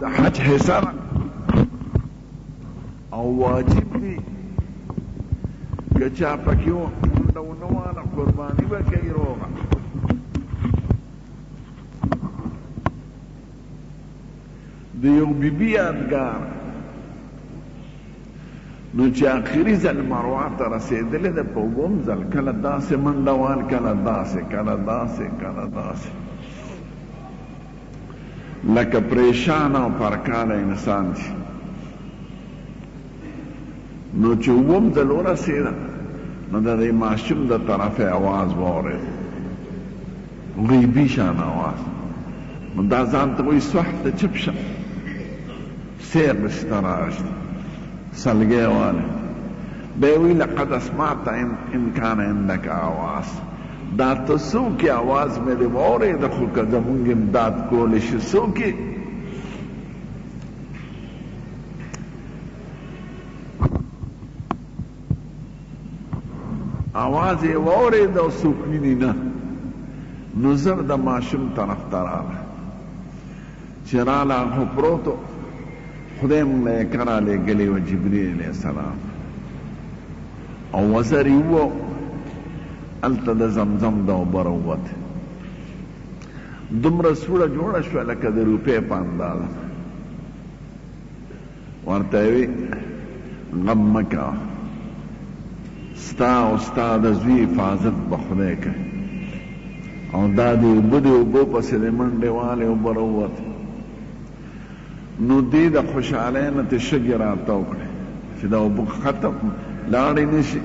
د حج حصه ده او واجب دي که چا پکې منډه ونه واله قرباني به کوي روغه. د یو بیبي یادګار نو چې اخري ځل مروا ته رسېدلې ده په اووم ځل کله داسې منډه وال کله داسې کله داسې کله داسې لکه پریشان او پرکاله انسان شي. نو چې اووم ځل ورسېده نو د دې ماشوم د طرفه اواز واورېد، غیبي شان اواز. نو دا ځان ته وایي صح ته چپ شه، سیر نشته راغشته سلګی واله. بیا وایي لقد اسمعت ان کان عندک اواز، دا ته څوک یې اواز مې دې واورېده خو که زمونږ امداد کولی شي څوک یې؟ اواز یې واورېد او څوک ویني نه، نو زر د ماشوم طرف ته راغله. چې راله هغه خو پروت و، خدای مونږ له یکه رالېږلی وه جبریل علیه السلام او وزر یې وو، هلته د زمزم د اوبه راووتې، دومره سوړه جوړه شوه لکه د روپۍ په اندازه. ورته یې وی غم مه کوه، ستا او ستا د زوی حفاظت به خدای کوي. او دا دې اوبه دې اوبو پسې دې منډې والې اوبه راووتې. نو دې د خوشحالۍ نه ترې شګې راتاو کړې چې دا اوبه ختم لاړې نه شي.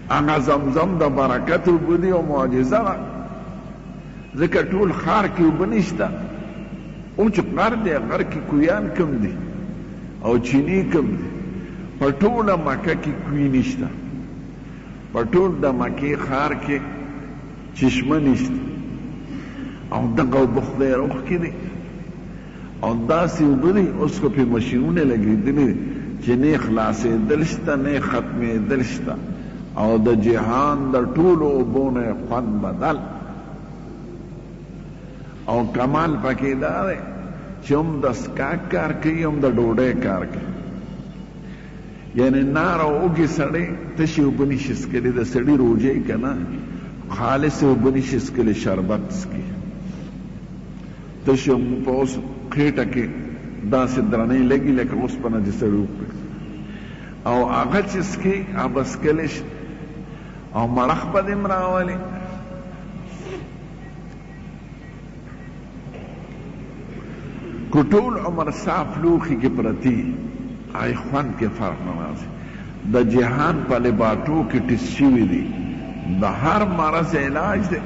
هغه زمزم د برکت اوبه دي او معجزه ده، ځکه ټول ښار کې اوبه نشته. اوچ غر دی، غر کې کویان کم دي او چینې کم دي. په ټوله مکه کې کوی نشته، په ټول د مکې ښار کې چشمه نشته، او دغه اوبه خدای راوښکې دي او داسې اوبه دي. اوس خو پرې مشینونه لګېدلي دي چې نه خلاصېدل شته نه ختمېدل شته، او د جهان د ټولو اوبو نه یې خوند بدل. او کمال پکې دا دی چې هم د څښاک کار کوي هم د ډوډۍ کار کوي. یعنی نار او اوږې سړی تشې اوبه نشي څښلی، د سړي روژه یې که نه خالصې اوبه نشي څښلی، شربت څښي. تشې اوبه په اوس خېټه کې داسې درنې لګي لکه اوسپنه چې سړی وخوري، او هغه چې څښي هغه به څښلی شي او مړښت به دې هم راولي. که ټول عمر صاف لوښي کې پرتي هغې خوند کې فرق نه راځي. د جهان په لباټو کې ټیسټ شوي دي، د هر مرض علاج دی.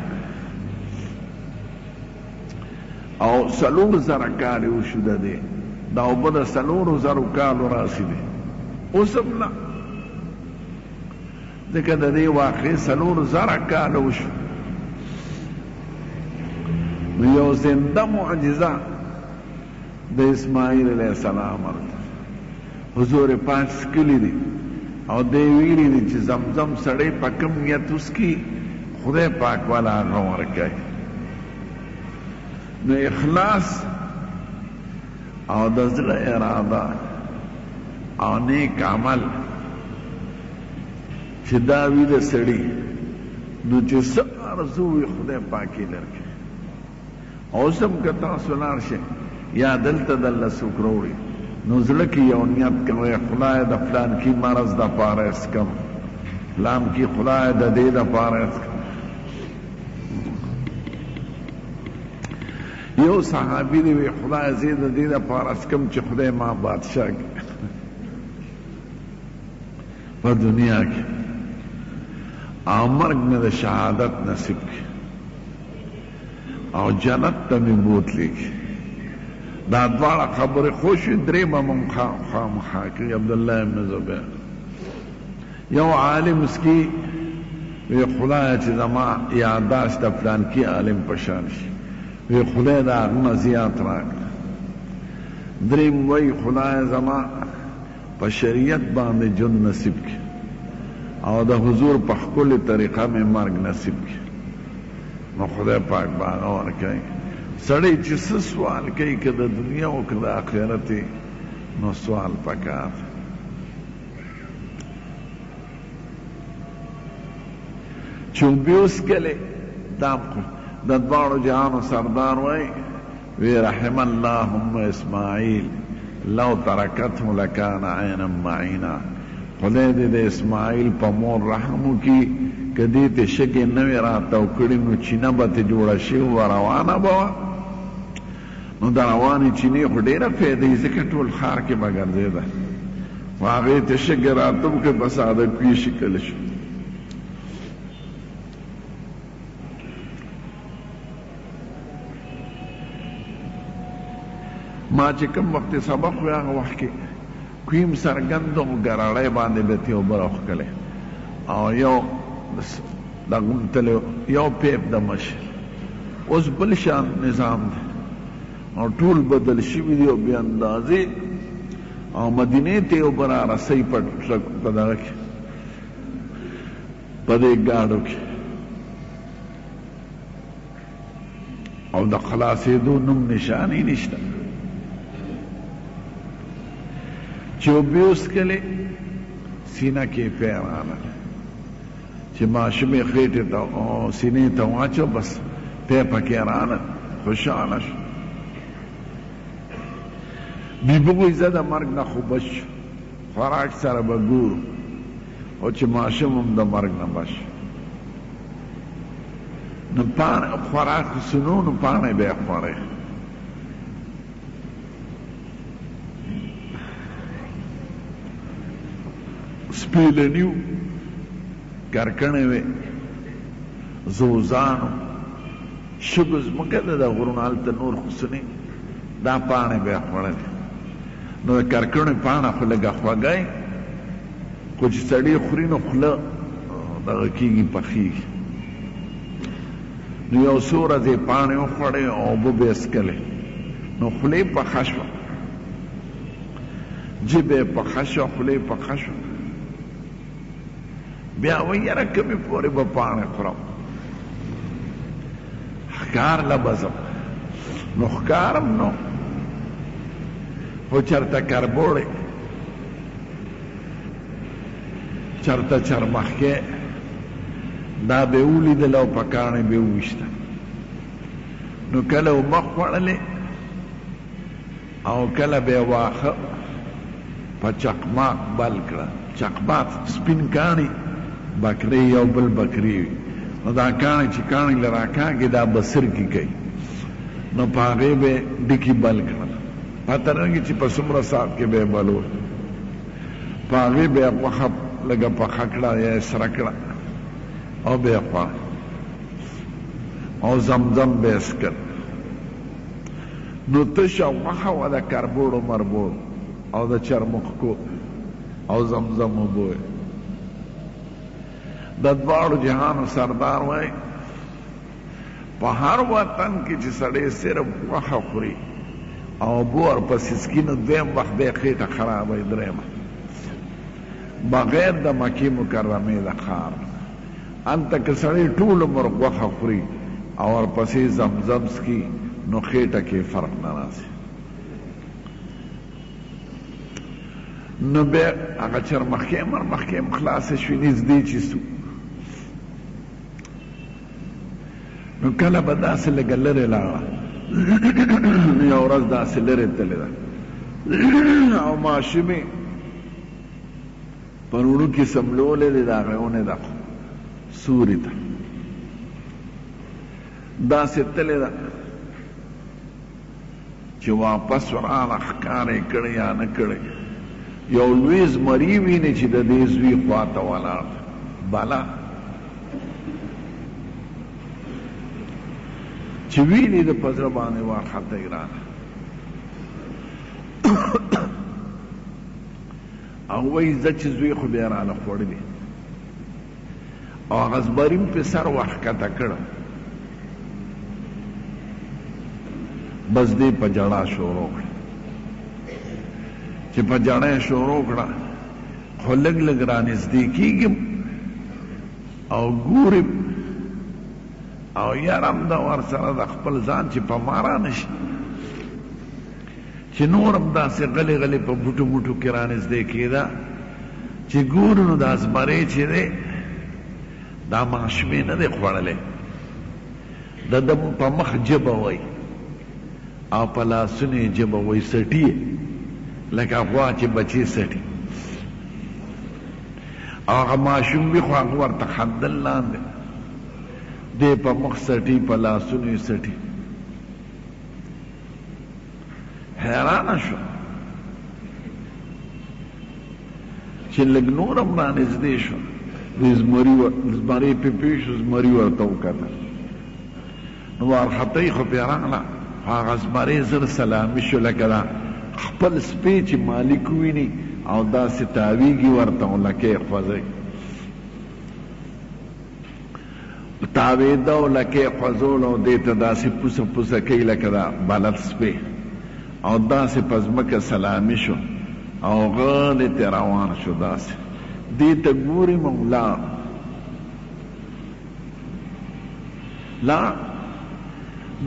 او 4000 کاله وشو د دې دا اوبه د 4000 کالو راسي دي اوس هم نه، ځکه د دې واقعې 4000 کاله وشو. نو یو زنده معجزه د اسماعیل علیه السلام ورته حضور پاک څکلي دي او دی ویلي دي چې زمزم سړی په کوم نیت وڅکي خدای پاک والا هغه ورکوي. نو اخلاص او د زړه اراده او نیک عمل چې دا وي د سړي نو چې څه آرزو وي خدای پاک یې لرکوي. اوس هم که تاسو لاړ شئ یا دلته درله څوک راوړي نو زړه کې یو نیت کوئ، خدایه د فلانکي مرض دپاره یې څکم، فلانکي خدایه د دې دپاره یې څکم. یو صحابي دی وی خدایه زه د دې دپاره څکم چې خدای ما بادشاه کړي په دنیا کې او مرګ مې د شهادت نصیب کړي او جنت ته مې بوتلې کړي. دا دواړه خبرې خو شوې، درې به مونږ خامخا کوي. عبدالله ابن زبیر یو عالم سکی وی خدای چې زما یادداشت د فلانکي عالم په شان شي، وی خدای د هغه نه زیات راکړه. دریم وی خدای زما په شریعت باندې ژوند نصیب کړي او د حضور په ښکلې طریقه مې مرګ نصیب کړي. نو خدای پاک به هغه ورکوي. سړی چې څه سوال کوي که د دنیا او که د آخرت نو سوال پکار دی. چې اوبه وڅکلې دا د دواړو جهانو سردار وایي وی رحم الله ام اسماعیل لو ترکته لکان عینا معینا، خدای دې د اسماعیل په مور رحم وکړي که دې ته شګې نه وې راتاو کړي نو چینه به ترې جوړه شوې وه روانه به وه، نو د روانې چینې خو ډېره فایده وي ځکه ټول ښار کې به ګرځېده، خو هغې ته شګې راتاو کړې په ساده کوی شکل شو. ما چې کوم وخت سبق وی هغه وخت کې کویم څرګند او ګراړی باندې به تې اوبه راوښکلې او یو دغه هم تللی یو پیپ د مشر. اوس بل شان نظام دی او ټول بدل شوي دي او بې اندازې او مدینې ته یې اوبه رارسوي په ټرک په دغه کې په دې ګاډو کې او د خلاصېدو نوم نشان یې نشته. چې اوبه وڅکلې سینه کې یې پی راغله، چې ماشوم یې خېټې ته او سینې ته واچو بس پی پکې راغله، خوشحاله شو. بیبي وایي زه د مرګ نه خو بچ شو، خوراک سره به ګورو، خو چې ماشوم هم د مرګ نه بچ شو. نو پاڼه خوراک سنو نو پاڼه به خوړې. سپیلنیو کرکڼې وې، زوزانو شګو ځمکه ده د غرونو هلته نور خو څه نه، دا پاڼې به یې خوړلې. نو د کرکڼې پاڼه خو لږه خوږه وي، خو چې سړی خوري نو خوله دغه کېږي، پخېږي. نو یو څو ورځې یې پاڼې وخوړې او اوبه به یې څکلې، نو خوله یې پخه شوه، ژبه یې پخه شوه، خوله یې پخه شوه. بیا وایي یاره کومې پورې به پاڼې خورم، ښکار له به ځم. نو ښکار هم نو خو چېرته کربوړی، چرته چرمښکۍ دا به یې ولیدله او په کاڼي به یې وویشته. نو کله اوبه خوړلې او کله به یې واښه په چقماق بل کړه. چقماق سپین کاڼي بکرې یو بل بکرې وي، نو دا کاڼي چې کاڼي له راکاږي دا به سرکي کوي، نو په هغې به یې ډکي بل کړل. پته نه لګي چې په څومره ساعت کې به یې بلول. په هغې به یې غوښه لږه پخه کړه یا یې سره کړه او به یې خوړه او زمزم به یې څښل. نو تشه غوښه وه د کربوړو مربوړو او د چرمښکو او زمزم اوبه وې. د دواړو جهانو سردار وایي په هر وطن کې چې سړی صرف غوښه خوري او اوبه ورپسې څکي نو دویم وخت به یې خېټه خرابه وي، درېیمه بغیر د مکې مکرمې د ښار نه هلته که سړی ټول عمر غوښه خوري او ورپسې زمزم څکي نو خېټه کې فرق نه راځي. نو بیا هغه چرمښکۍ مرمښکۍ هم خلاصې شوې، نږدې چې سو نو کله به داسې لږه لرې لاړه. نو یوه ورځ داسې لرې تللې ده او ماشومې په روڼو کې څملولې دی د هغې ونې د سوري ته داسې تللې ده چې واپس راغله، ښکار یې کړی یا نه کړی، یو لوی زمری ویني چې د دې زوی خوا ته ولاړ دی. بلا چې ویني د په زړه باندې وارخطایي راغله او وایي ځه چې زوی خو بیا راله خوړلی او هغه زمري هم پرې سر ورښکته کړ. بس دې په ژړا شروع کړه. چې په ژړا یې شروع کړه خو لږ لږ رانږدې کېږي او ګوري. او یاره هم ده ورسره د خپل ځان چې په ما رانه شي. چې نور هم داسې غلی غلی په بوټو موټو کې رانږدې کېده، چې ګورو نو دا زمری چې دی دا ماشوم یې نه دی خوړلی، د ده په مخ ژبه وایي او په لاسونو یې ژبه وایي، څټي یې لکه غوا چې بچی څټي. او هغه ماشوم وي خو هغه ورته خندل لاندې، دی په مخ څټي په لاسونو یې څټي. حیرانه شو چې لږ نور هم رانږدې شو، د زمري زمری پې پوه شو، زمري ورته وکتل، نو وارخطۍ خو پرې راغله، خو هغه زمری زر سلامي شو، لکه دا خپل سپی چې مالک وویني او داسې تاویږي ورته او لکۍ خوځوي. تاوېده او لکۍ یې خوځوله او دې ته داسې پوسه پوسه کوي لکه د بلد سپی او داسې په ځمکه سلامي شو او غلی ترې روان شو. داسې دې ته ګوري مونږ لاړ لاړ.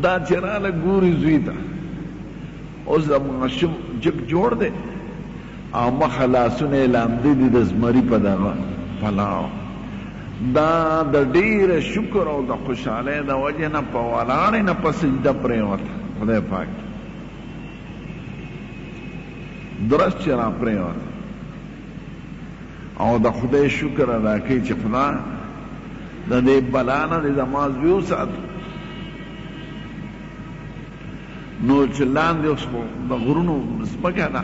دا چې راله ګوري زوی ته، اوس د ماشوم جګ جوړ دی او مخ لاسونه یې لامده دي د زمري په دغه په لاړو. دا د ډېر شکر او د خوشحالۍ د وجې نه په ولاړې نه په سجده پرېوته. خدای پاک درس چې را پرېوته او د خدای شکر ادا کوي چې خدای د دې بلا نه دې زما زوی وساته. نو چې لاندې اوس خو د غرونو ځمکه ده،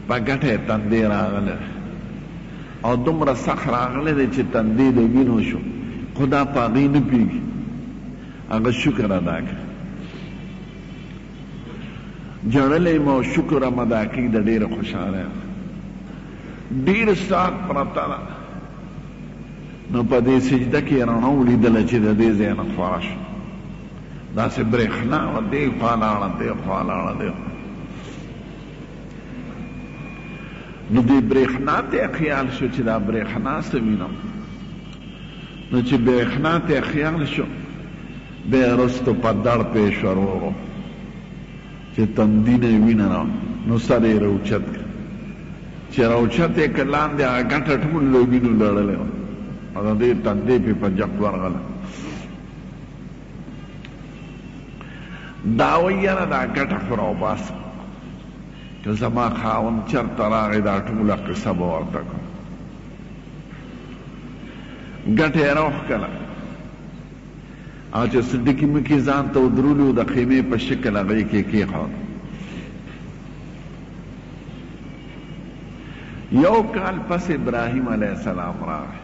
په ګټه یې تندې راغلی دی او دومره سخت راغلی دی چې تندې د وینو شو، خو دا په هغې نه پوهېږي. هغه شکر ادا کړ، ژړلی یم او شکر هم ادا کوي د ډېرې خوشحالۍ نه. ډېر ساعت پرته ده، نو په دې سجده کې یې رڼا ولیدله چې د دې ځای نه خوره شوه، داسې برېښنا وه، دې خوا لاړه، دې خوا لاړه، دې خوا. نو دې برېښنا ته یې خیال شو چې دا برېښنا څه وینم. نو چې برېښنا ته یې خیال شو، بیا وروسته په دړ پې شو ورو چې تندي نه یې وینه را، نو سر یې راوچت کړ. چې راوچت یې کړ، لاندې هغه ګټه ټول له وینو لړلې وه او د دې تندې پې په جق ورغله. دا وایي یاره دا ګټه خو راوباسه، که زما خاوند چرته راغی دا ټوله قصه به ورته کوم. ګټه یې راوښکله او چې څه ډکي مکي ځان ته ودرولي وو، د خیمې په شکل هغې کې کېښود. یو کال پس ابراهیم علیه السلام راغی،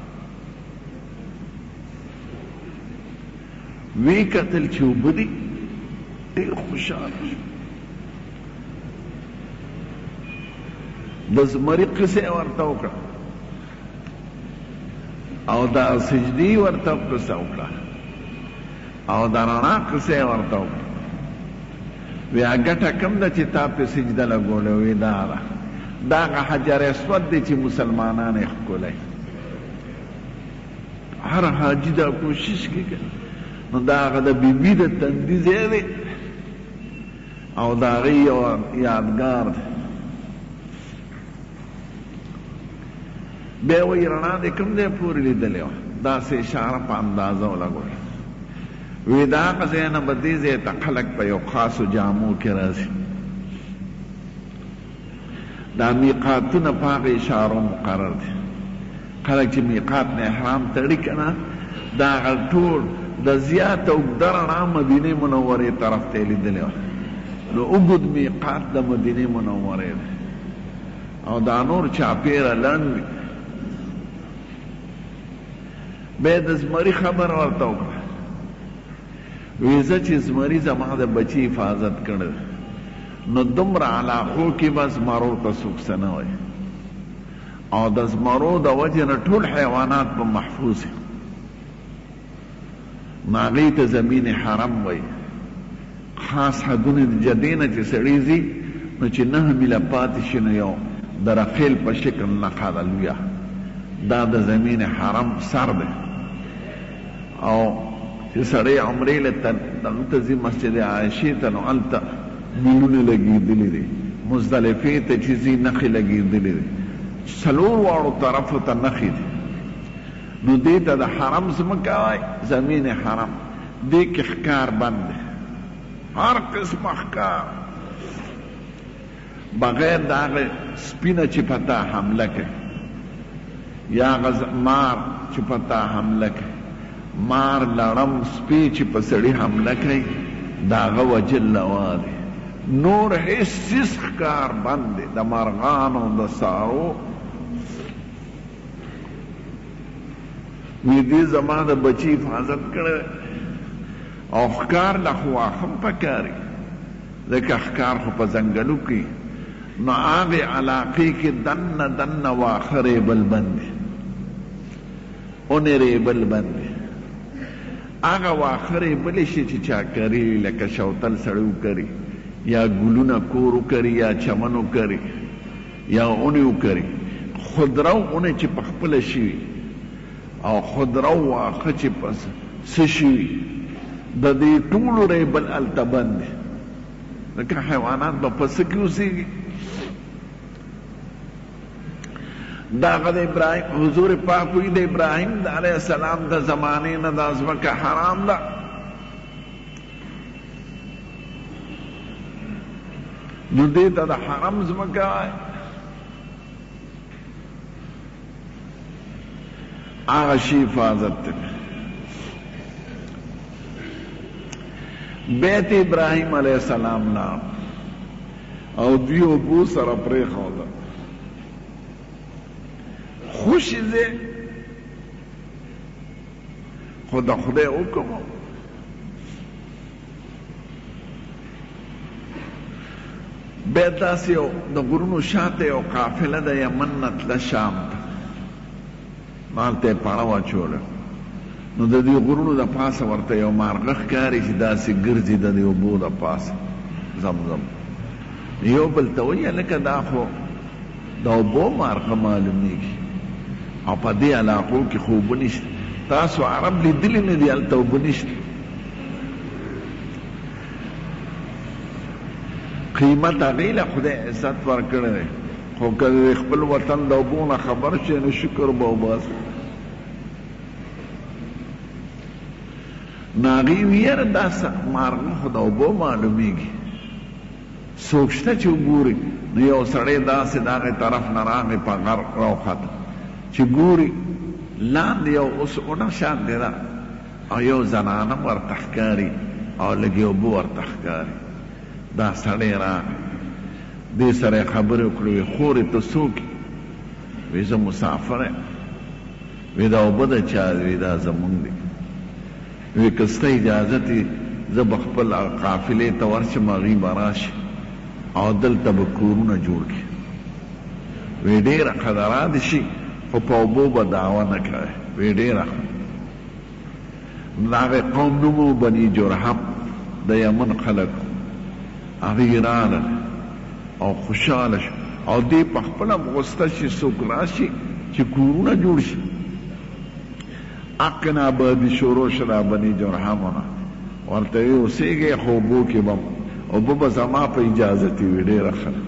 ویې کتل چې اوبه دي، ډېر خوشحاله شو. د زمري قصه یې ورته وکړه او د سجدې ورته قصه وکړه او د رڼا قصه یې ورته وکړه. وی ګټه کوم ده چې تا پې سجده لګولې؟ وی دا ده، دا هغه حجر اسود دی چې مسلمانان یې ښکلوي. هر حاجي دا کوشش کوي، نو دا هغه د بیبي د تندي ځای دی او د هغې یو یادګار دی. بیا وایي رڼا دې کوم ځای پورې لیدلې وه؟ داسې اشاره په اندازه ولګوله. وی د هغه ځای نه به دې ځای ته خلک په یو خاصو جامو کې راځي. دا میقاتونه په هغه اشارو مقرر دي. خلک چې میقات نه احرام تړي که نه، دا هغه ټول د زیاته اوږده رڼا مدینې منورې طرف ته یې لیدلې وه. نو اوږد میقات د مدینې منورې دی او دا نور چاپېره لنډ وي. بیا یې د زمري خبره ورته وکړه، وی ځه چې زمري زما د بچي حفاظت کړی دی، نو دومره علاقو کې به زمرو ته څوک څه نه وایي او د زمرو د وجې نه ټول حیوانات به محفوظ وي. نو هغې ته زمین حرم وایي. خاص حدونه د جدې نه چې سړی ځي نو چې نهه میله پاتې شي نو یو د رخیل په شکل نښه ده لویه، دا د زمین حرم سر دی او چې سړی عمرې له دغه ته ځي مسجد عائشې ته نو هلته میلونه لګېدلي دي، مزدلفې ته چې ځي نښې لګېدلي دي، څلور واړو طرفو ته نښې دي. نو دې ته د حرم ځمکه وایي، زمین حرم، دې کې ښکار بند دی، هر قسمه ښکار بغیر د هغه سپي نه چې په تا حمله کوي یا هغه مار چې په تا حمله کوي، مار، لړم، سپی چې په سړي حمله کوي د هغه وژل روا دي، نور هیڅ څیز ښکار بند دی، د مرغانو، د څاروو. وی دې زما د بچي حفاظت کړی او ښکار له خو واښه هم پکار وي ځکه ښکار خو په ځنګلو کې نو هغې علاقې کې دننه دننه واښه ریبل بند دي، اونې ریبل بند دي. هغه واښه ریبلی شي چې چا کرلي لکه شوتل سړی وکري یا ګلونه کور وکري یا چمن وکري یا اونې وکري، خضره او اونې چې په خپله شوي او خضره او واښه چې په څه شوي د دې ټولو ریبل هلته بند دي، ځکه حیوانات به په څه کې اوسېږي؟ دغه د ابراهیم حضور پاک وایي د ابراهیم د علیه السلام د زمانې نه دا ځمکه حرام ده. نو دې ته د حرم ځمکه وایي. هغه شي حفاظت دی. بیت ابراهیم علیه السلام لاړ او دوی اوبو سره پرېښوده. خوشې ځای خو د خدای حکم و. بیا داسې یو د غرونو شاته یو قافله د یمن نه تله شام ته، نو هلته یې پړه واچوله. نو د دې غرونو د پاسه ورته یو مارغه ښکاري چې داسې ګرځي د دې اوبو د پاسه زمزم. یو بل ته وایي هلکه دا خو د اوبو مارغه معلومیږي او په دې علاقو کې خو اوبه نشته، تاسو عرب لیدلي نه دي، هلته اوبه نشته. قیمت هغې له خدای عزت ورکړی دی، خو که د خپل وطن د اوبو نه خبر شې نو شکر به وباسې. نو هغې ویل یاره دا مارغه خو د اوبو معلومیږي، څوک شته چې وګوري؟ نو یو سړی داسې د هغې طرف نه راغی په غر راوخته چې ګوري لاندې یو اوس اونه شانتې ده او یو زنانه هم ورته ښکاري او لږې اوبه ورته ښکاري. دا سړی راغی دې سره یې خبرې وکړې، وې خورې ته څوک یې؟ وې زه مسافر یم. وې دا اوبه د چا دي؟ وې دا زمونږ دي. وې که ستا اجازت وي زه به خپل هغه قافلې ته ورشم، هغوی به راشي او دلته به کورونه جوړ کړي. وې ډېره ښه ده، را دې شي خو په اوبو به دعوه نه کوې. وې ډېره ښه. نو د هغې قوم نوم و بني جرهم، د یمن خلک وو. هغوی راغلل او خوشحاله شو او دی په خپله هم غوسته شي څوک راشي چې کورونه جوړ شي. حق نه آبادي شروع شوه د بني جرهمو نه، ورته ویې اوسېږئ خو اوبو کې به اوبه به زما په اجازتې وي. ډېره ښه ده.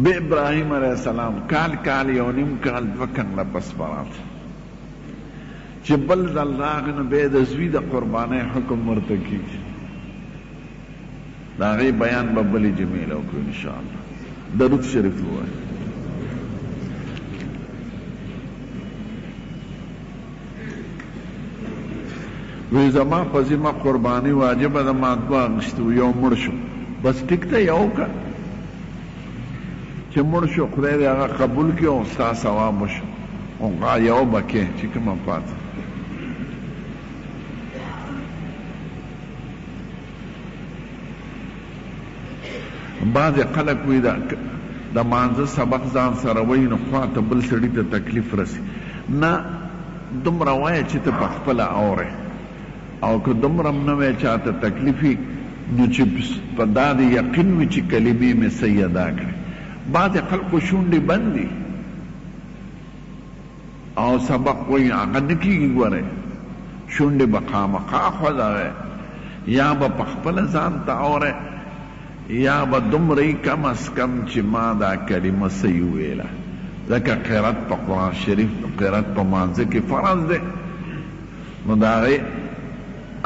بیا ابراهیم علیه السلام کال کال یو نیم کال دوه کاله پس به راته، چې بل ځل راغی نو بیا د زوی د قربانۍ حکم ورته کېږي. د هغې بیان به بلې جمعې له وکړو انشاءالله. درود شریف ووایئ. وی زما په ذمه قرباني واجبه ده، ما دوه اخیستي وو، یو مړ شو، بس ټیک ده یو وکړه، چې مړ شو خدای دې هغه قبول کړي او ستا ثواب وشو، خو یوه به کې چې کومه پاتې. بعضې خلک وایي د لمانځه سبق ځان سره وایي نو خوا ته بل سړي ته تکلیف رسي. نه، دومره وایه چې ته په خپله اورې، او که دومره هم نه وایې چاته تکلیف وي نو چې په دا دې یقین وي چې کلمې مې صحیح ادا کړې. بعضې خلکو شونډې بند دي. او سبق وایي هغه نه کېږي. ګورئ، شونډې به خامخا خوځوې، یا به په خپله ځان ته اورې، یا به دومره وي کم از کم چې ما دا کلمه صحیح وویله، ځکه قرات په قرآن شریف، قرات په مانځه کې فرض دی، نو د هغې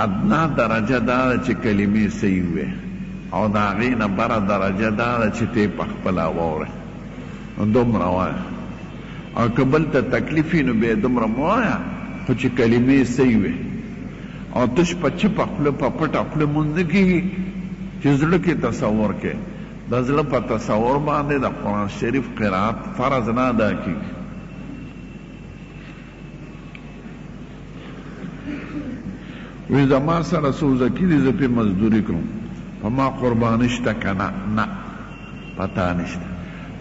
ادنا درجه دا ده چې کلمې صحیح ووایې، او د هغې نه بره درجه دا ده چې ته یې په خپله واورې، نو دومره وایه، او که بل ته تکلیف وي نو بیا دومره مه وایه، خو چې کلمې صحیح وې. او تش په چپه خوله په پټه خوله مونځ نه کېږي چې زړه کې تصور کې، د زړه په تصور باندې د قرآن شریف قرائت فرض نه ادا کېږي. وی زما سره څو ځکې دي، زه پرې مزدوري کوم، په ما قرباني شته که نه؟ نه، پتا نشته.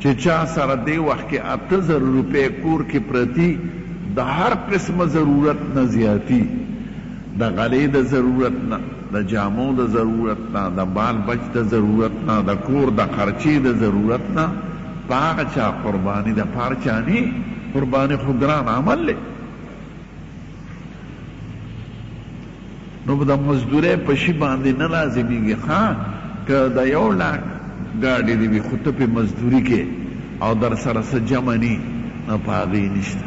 چې چا سره دې وخت کې 8000 روپۍ کور کې پرتي، د هر قسمه ضرورت نه زیاتي، د غلې د ضرورت نه، د جامو د ضرورت نه، د بال بچ د ضرورت نه، د کور د خرچې د ضرورت نه، په هغه چا قرباني ده، په هر چا نه. قرباني خو ګران عمل دی، نو د مزدورۍ په شي باندې نه لازمېږي. ښه، که د یو لاک ګاډي دې وي، خو ته پرې مزدوري کې او در سره څه جمع نی، نو په هغې نشته.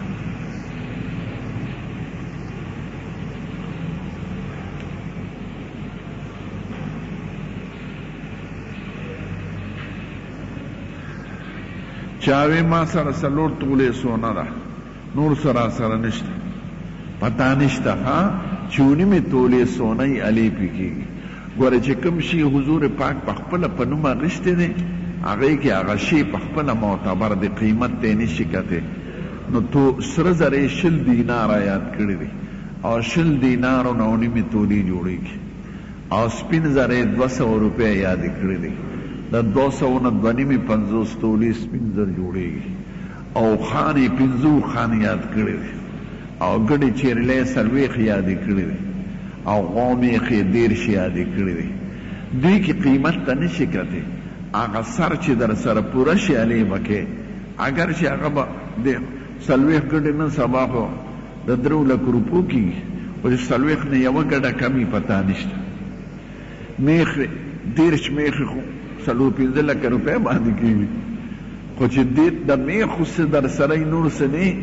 چا وې ما سره څلور تولې سونه ده، نور څه راسره نشته، پتا نشته. ها، چې ونیمې تولې سونه یې الې پې کېږي. ګوره، چې کوم شي حضور پاک په خپله په نوم اخیستی دی، هغې کې هغه شی په خپله معتبر دی، قیمت ته یې نشي کتی. نو تو سره زر یې 20 دیناره یاد کړي دي، او 20 دینارو نه نیمې تولې جوړېږي، او سپین زر یې 200 روپۍ یادې کړي دي، د 200 نه 2.5 50 تولې سپین زر جوړېږي، او اوښان یې پنځه اوښان یاد کړي دي، او ګډې چیرلې 40 یادې کړي دي، او غوا میخې 30 یادې کړي دي. دوی کې قیمت ته نشي کتې، هغه سر چې در سره پوره شي الې به کې، اګر چې هغه به د 40 ګډې نن سبا خو د درو لکو روپو کېږي، خو چې 40 نه یوه ګډه کمي پتا نشته. میخې 30 میخې خو 4 5 لکه روپۍ باندې کېږي، خو چې دې د میخو څه در سره نور څه نه،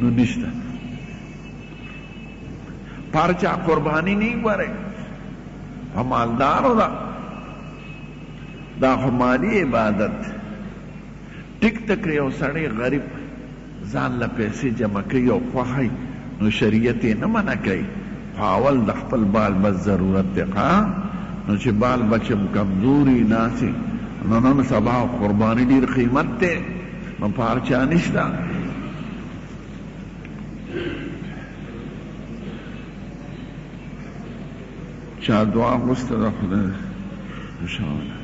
نو نشته. پر چا قرباني نه ګورئ، په مالدارو ده، دا خو مالي عبادت. ټیک تک یو سړی غریب ځان له پیسې جمع کوي او خوښوي، نو شریعت یې نه منع کوي، خو اول د خپل بال بچ ضرورت دی. ښه، نو چې بال بچ هم کمزوري ناسي، نو نن سبا قرباني ډېر قیمت دی، نو په هر چا نشته. چا دعا غوښته ده، خدای خوشحاله.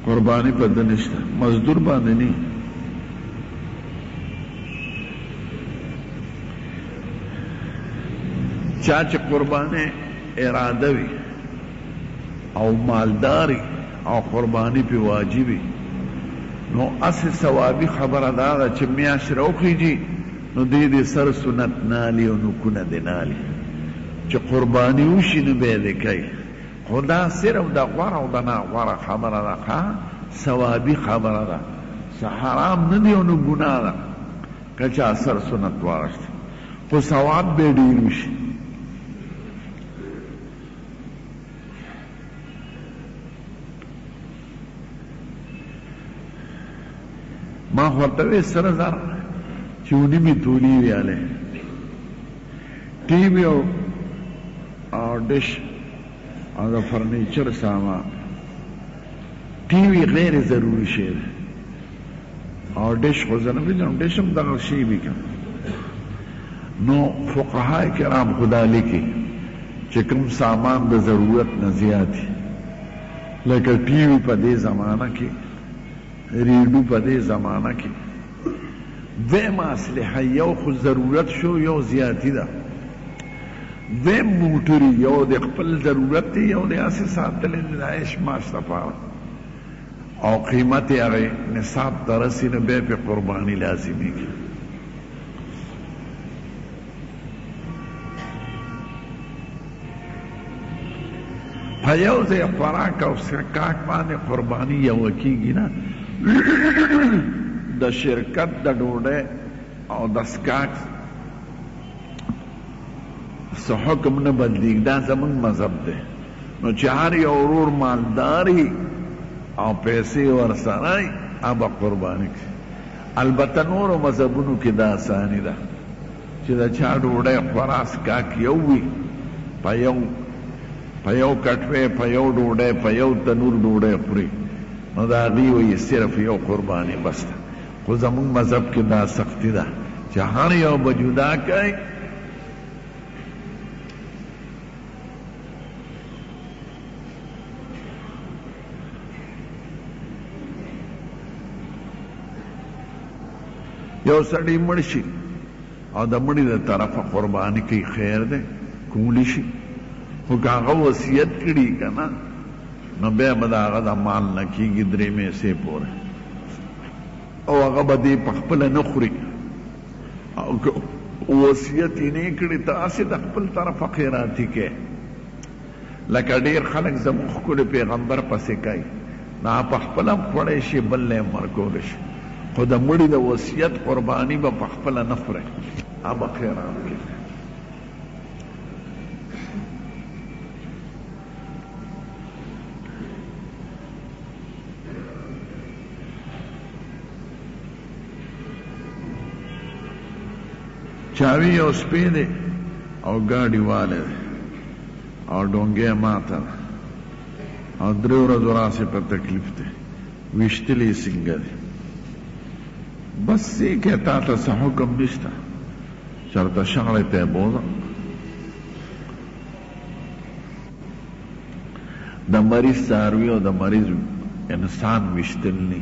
قرباني په ده نشته، مزدور باندې نه. چا چې قرباني اراده وي او مالداري او قرباني په واجبي، نو اسې ثوابي خبره دا ده چې میاشت راوخیږي، نو دې دې سر سنت نالي او نوکونه دې نالي، چې قرباني وشي نو بیا دې کوي. خو دا صرف د غوره او د ناغوره خبره ده، ښه، ثوابي خبره ده، څه حرام نه دی او نه ګناه ده که چا سر سنت واغوست، خو ثواب به ډېر وشي. ما خو ورته وې سره زر چې ونیمې تولې وي هلی. ټي وي او ډش او د فرنیچر سامان، ټي وي غیر ضروري شی دی، او ډش خو زه نه پېژنم، ډش هم دغه شی وي که. نو فقهای کرام خو دا لیکي چې کوم سامان د ضرورت نه زیات وي، لکه ټي وي په دې زمانه کې، ریډو په دې زمانه کې، دویمه اسلحه یو خو ضرورت شو، یو زیاتی ده. دویم موټري، یو د خپل ضرورت دی، یو د هسې ساتلی دی د عیش معاش لپاره، او قیمت یې هغې نصاب ته رسي، نو بیا پرې قرباني لازمېږي. په یو ځای خوراک او څښاک باندې قرباني یوه کېږي نه، د شرکت د ډوډۍ او د څښاک څه حکم نه بدلېږي، دا زموږ مذهب دی. نو چې هر یو ورور مالدار وي او پیسې ورسره وي، هغه به قرباني کوي. البته نورو مذهبونو کې دا اساني ده چې د چا ډوډۍ خوراک څښاک یو وي، په یو په یو کټوۍ په یو ډوډۍ په یو تنور ډوډۍ خوري، نو د هغوی وایي صرف یو قرباني بس ده. خو زموږ مذهب کې دا سختي ده چې هر یو به جدا کوي. یو سړی مړ شي او د مړي د طرفه قرباني کوي، خیر دی، کولی شي، خو که هغه وصیت کړي که نه، نو بیا به د هغه د مال نه کېږي درېیمې حصې پورې، او هغه به دی په خپله نه خوري، او که وصیت یې نه کړي ته هسې د خپل طرفه خیراتي کوې. لکه ډېر خلک زموږ ښکلي پیغمبر پسې کوي، نو هغه په خپله هم خوړی شي، بل له یې هم ورکولی شي، خو د مړي د وصیت قرباني به په خپله نه خوري، هغه به خیرات کوي. چاوي یو سپی دی او ګاډي والی دی او ډونګی ماته ده او درې ورځو راسې په تکلیف دی، ویشتلی یې څنګه دی؟ بس څه یې کوې، تا ته څه حکم نشته، چېرته شاړې ته یې بوځه. د مریض څاروي او د مریض انسان ویشتل نه.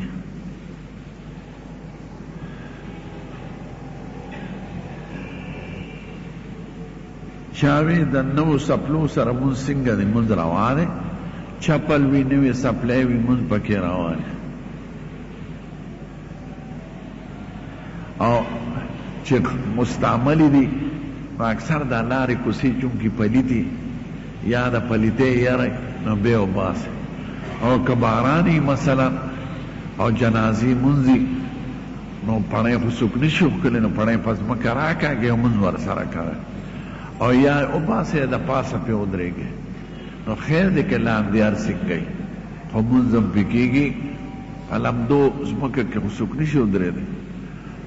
چا وی د نوو څپلو سره مونځ څنګه دی؟ مونځ روا دی، چپل وي نوې څپلۍ وي مونځ پکې روا دی. او چې مستعملې دي نو اکثر دا لارې کوڅې چونکې پلیتې یا د پلیتۍ یره نو بیا وباسي، او که باران وي مثلا او جنازې مونځ وي نو پڼۍ خو څوک نه شي ښکلی، نو پڼۍ په ځمکه راکاږي او مونځ ورسره کوي، او یا یې وباسي د پاسه پرې ودرېږي، نو خیر دی که لاندې هر څنګه وي خو مونځ هم پرې کېږي. په لمدو ځمکه کې خو څوک نه شي ودرېدی،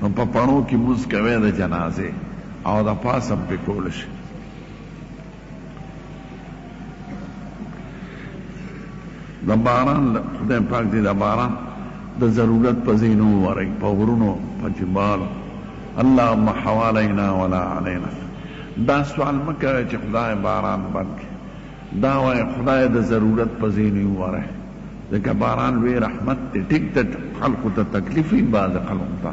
نو په پڼو کې مونځ کوي د جنازې او د پاسه هم پرې کولی شي. د باران خدای پاک دې د باران د ضرورت په ځای نه ووري، په غرونو په جبالو. اللهم حوالینا ولا علینا. دا سوال مه کوئ چې خدای باران بند کړي، دا وایه خدای د ضرورت په ځای نه ووری، ځکه باران لوی رحمت دی. ټیک ده خلکو ته تکلیف وي بعضې خلکو ته،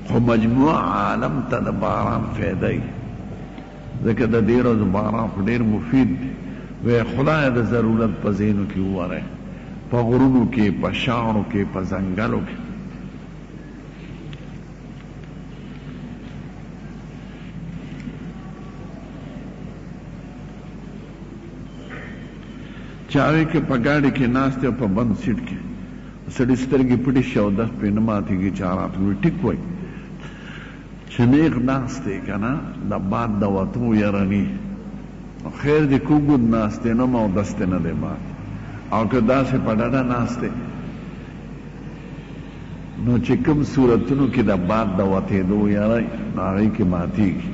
خو مجموع عالم ته د باران فایده وي، ځکه د دې ورځو باران خو ډېر مفید دی. وایه خدای د ضرورت په ځایونو کې ووری، په غرونو کې، په شاړو کې، په ځنګلو کې. چاوې که په ګاډي کې ناست او په بند سیټ کې سړي سترګې پټې شي او دست پرې نه ماتېږي، چا راته وویل ټیک وایي چې نېغ ناست دی که نه د باد د وتو یره نی، نو خیر دی که اوږد ناست دی نو هم اودس دې نه دی مات، او که داسې په ډډه ناست دی نو چې کوم صورتونو کې د باد د وتېدو یره وي نو هغې کې ماتېږي،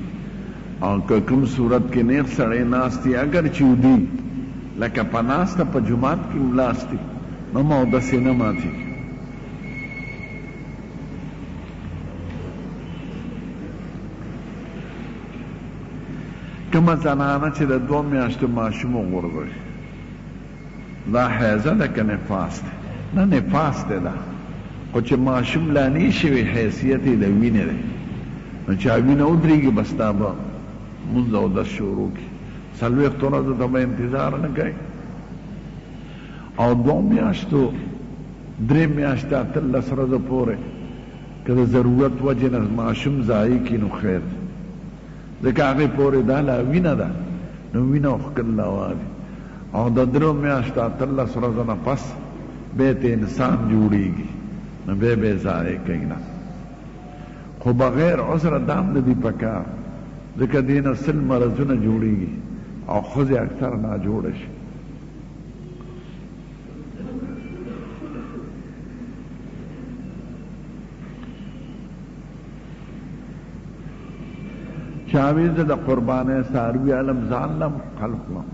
او که کوم صورت کې نېغ سړی ناست وي اګر چې اودي لکه په ناسته په جومات کې ملاست وي نو هم اودس یې نه ماتېږي. کومه زنانه چې د دوو میاشتو ماشوم وغورځوي دا حیضه ده که نفاس دی؟ نه نفاس دی دا، خو چې ماشوم لا نه شوی حیثیت یې د وینې دی، نو چې وینه ودرېږي بس دا به مونځ اودس شروع کړي، څلوېښتو ورځو ته به انتظار نه کوي. او دوو میاشتو درې میاشتې 18 ورځو پورې که د ضرورت وجې نه ماشوم ضایع کړي نو خیر دی، ځکه هغې پورې دا لا وینه ده، نو وینه او ښکل روا دي. او د درو میاشتو 18 ورځو نه پس بیا ته انسان جوړیږي، نو بیا به یې ضایع کوي نه، خو بغیر عذره دا هم نه دي پکار، ځکه دې نه سل مرضونه جوړیږي او ښځې اکثر ناجوړه شي. چا وی زه د قربانۍ څاروي علم ځان لم خلق لم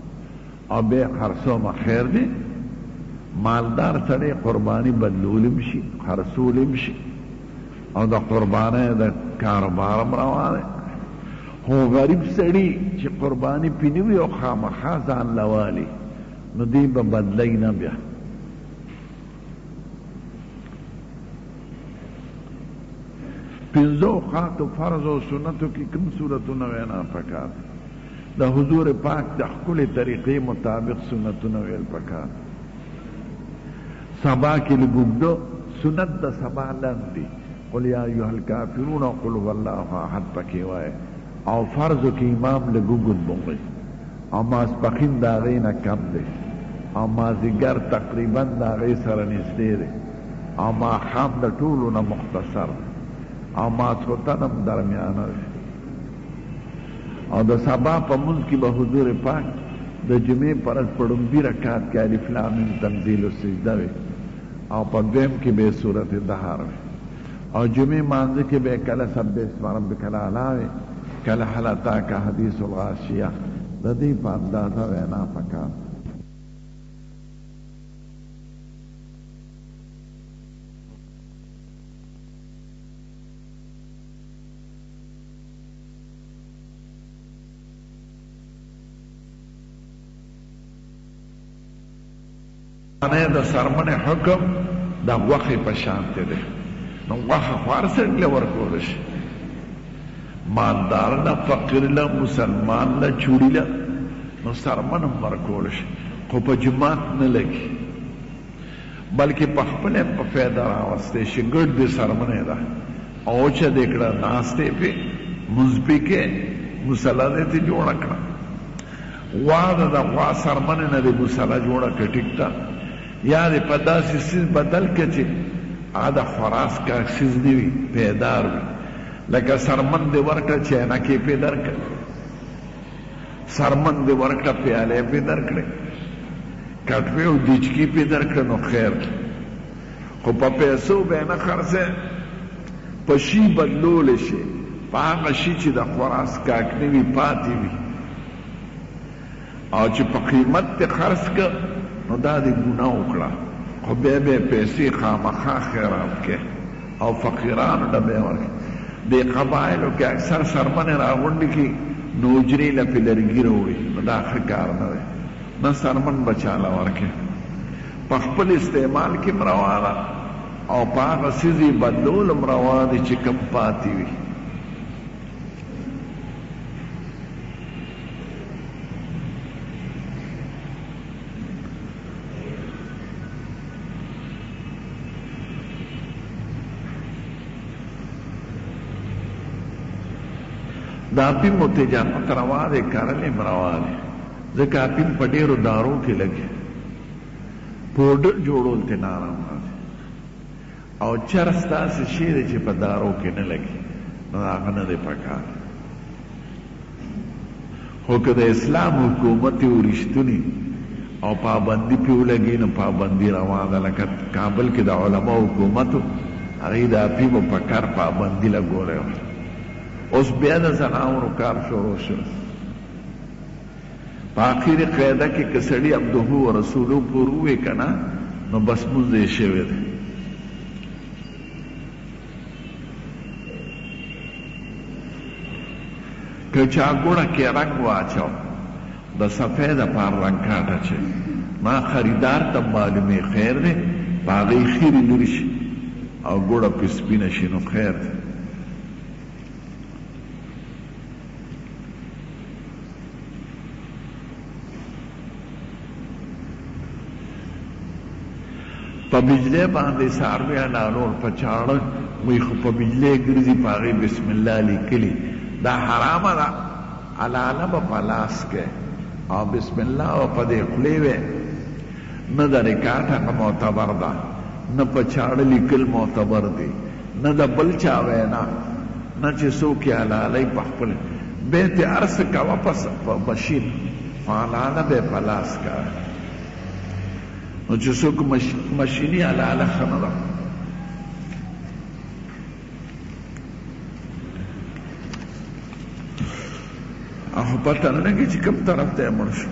او بیا خرڅوم، خیر دی. مالدار سړی قرباني بدلولم شي، خرڅولم شي، او د قربانۍ د کاروبار هم روا دی. خو غریب سړی چې قرباني پې نه وي او خامخا ځان له والي، نو دی به بدلوي نه. بیا پنځو اوقاتو فرض او سنتو کې کوم سورتونه وینا پکار دي؟ د حضور پاک د ښکلې طریقې مطابق سنتونه ویل پکار دي. سبا کې لږ اوږده سنت د سبا لنډ دي، قل یا ایها الکافرون او قل هو الله احد پکې وایه، او فرضو کې امام لږ اوږد بوغي، او ماسپښین د هغې نه کم دی، او مازیګر تقریبا د هغې سره نږدې دی، او ماښام د ټولو نه مختصر دی، او ماسخوتن هم درمیانه دی. او د سبا په مونځ کې به حضور پاک د جمعې پر ورځ په ړومبي رکعت کې الف لام میم تنزیل السجده وي، او په دویم کې به سورت دهر وي، او جمعې مانځه کې به کله سبح اسم ربک الاعلی وي، کله هل اتاک حدیث الغاشیه. د دې په اندازه وینا پکار. د څرمنې حکم د غوښې په شان دی. نو غوښه خو هر څوک له ورکول شي، مالدار له، فقیر له، مسلمان له، چوړي له، نو څرمن هم ورکول شي، خو په جومات نه لګي، بلکې په خپله هم په فایده راوستی شي. ګډ دې څرمنې ده او وچه دې کړه، ناست یې پرې، لمونځ پرې کوې، مصلی دې ترې جوړه کړه. غوا ده، د غوا څرمنې نه دې مصلی جوړه کړه، ټیک ده، یا دې په داسې څیز بدل کړه چې هغه د خوراک څښاک څیز نه وي، پیدار وي. لکه څرمن دې ورکړه، چینکې پرې درکړه، څرمن دې ورکړه، پیالې پرې درکړې، کټوې او دیچکې پرې درکړه، نو خیر دی. خو په پیسو به یې نه خرڅوې، په شي بدلولی شې، په هغه شي چې د خوراک څښاک نه وي، پاتې وي، او چې په قیمت دې خرڅ کړ، نو دا دې ګناه وکړه، خو بیا به یې پیسې خامخا خیرات کړې او فقیرانو له به یې ورکړې. دې قبایلو کې اکثر څرمنې راغونډې کړي، نو حجرې له پرې لرګي راوړي، نو دا ښه کار نه دی. نه څرمن به چاله ورکړې، په خپل استعمال کې هم روا ده، او په هغه څیز یې بدلول هم روا دي چې کوم پاتې وي. د اپیمو تجارت روا دی، کرل یې هم روا دی، ځکه اپیم په ډېرو دارو کې لګي. پوډر جوړول ترې ناروا دی، او چرس داسې شی دی چې په دارو کې نه لګي، نو هغه نه دی پکار. خو که د اسلام حکومت یو رښتونی او پابندي پرې ولګي، نو پابندي روا ده. لکه کابل کې د علماو حکومت و، هغوی د اپیمو په کر پابندي لګولې وه. اوس بیا د ځناورو کار شروع شو. په اخري قاعده کې که سړي عبده و رسوله پورې ووایي که نه، نو بس لمونځ یې شوی دی. که چا ګوړه کې رنګ واچو د صفای د پار رنګ کاټه چې ما خریدار ته معلومې، خیر دی. په هغې خیرې لرې شي او ګوړه پې سپینه شي، نو خیر دی. په بجلی باندې څاروي حلالول، په چاړه وایي خو په بجلی ګرځي، په هغې بسم الله لیکلي، دا حرامه ده. حلاله به په لاس کې او بسم الله به په دې خولې وې، نه د ریکارډ هغه معتبر ده، نه په چاړه لیکل معتبر دي، نه د بل چا وینا، نه چې څوک یې حلالوي په خپل بیا ترې هر څه کوه په مشین، خو حلاله به یې په لاس کوې. نو چې څوک مشیني حلاله ښه نه ده. هغه پته نه لګي چې کوم طرف ته مړ شو.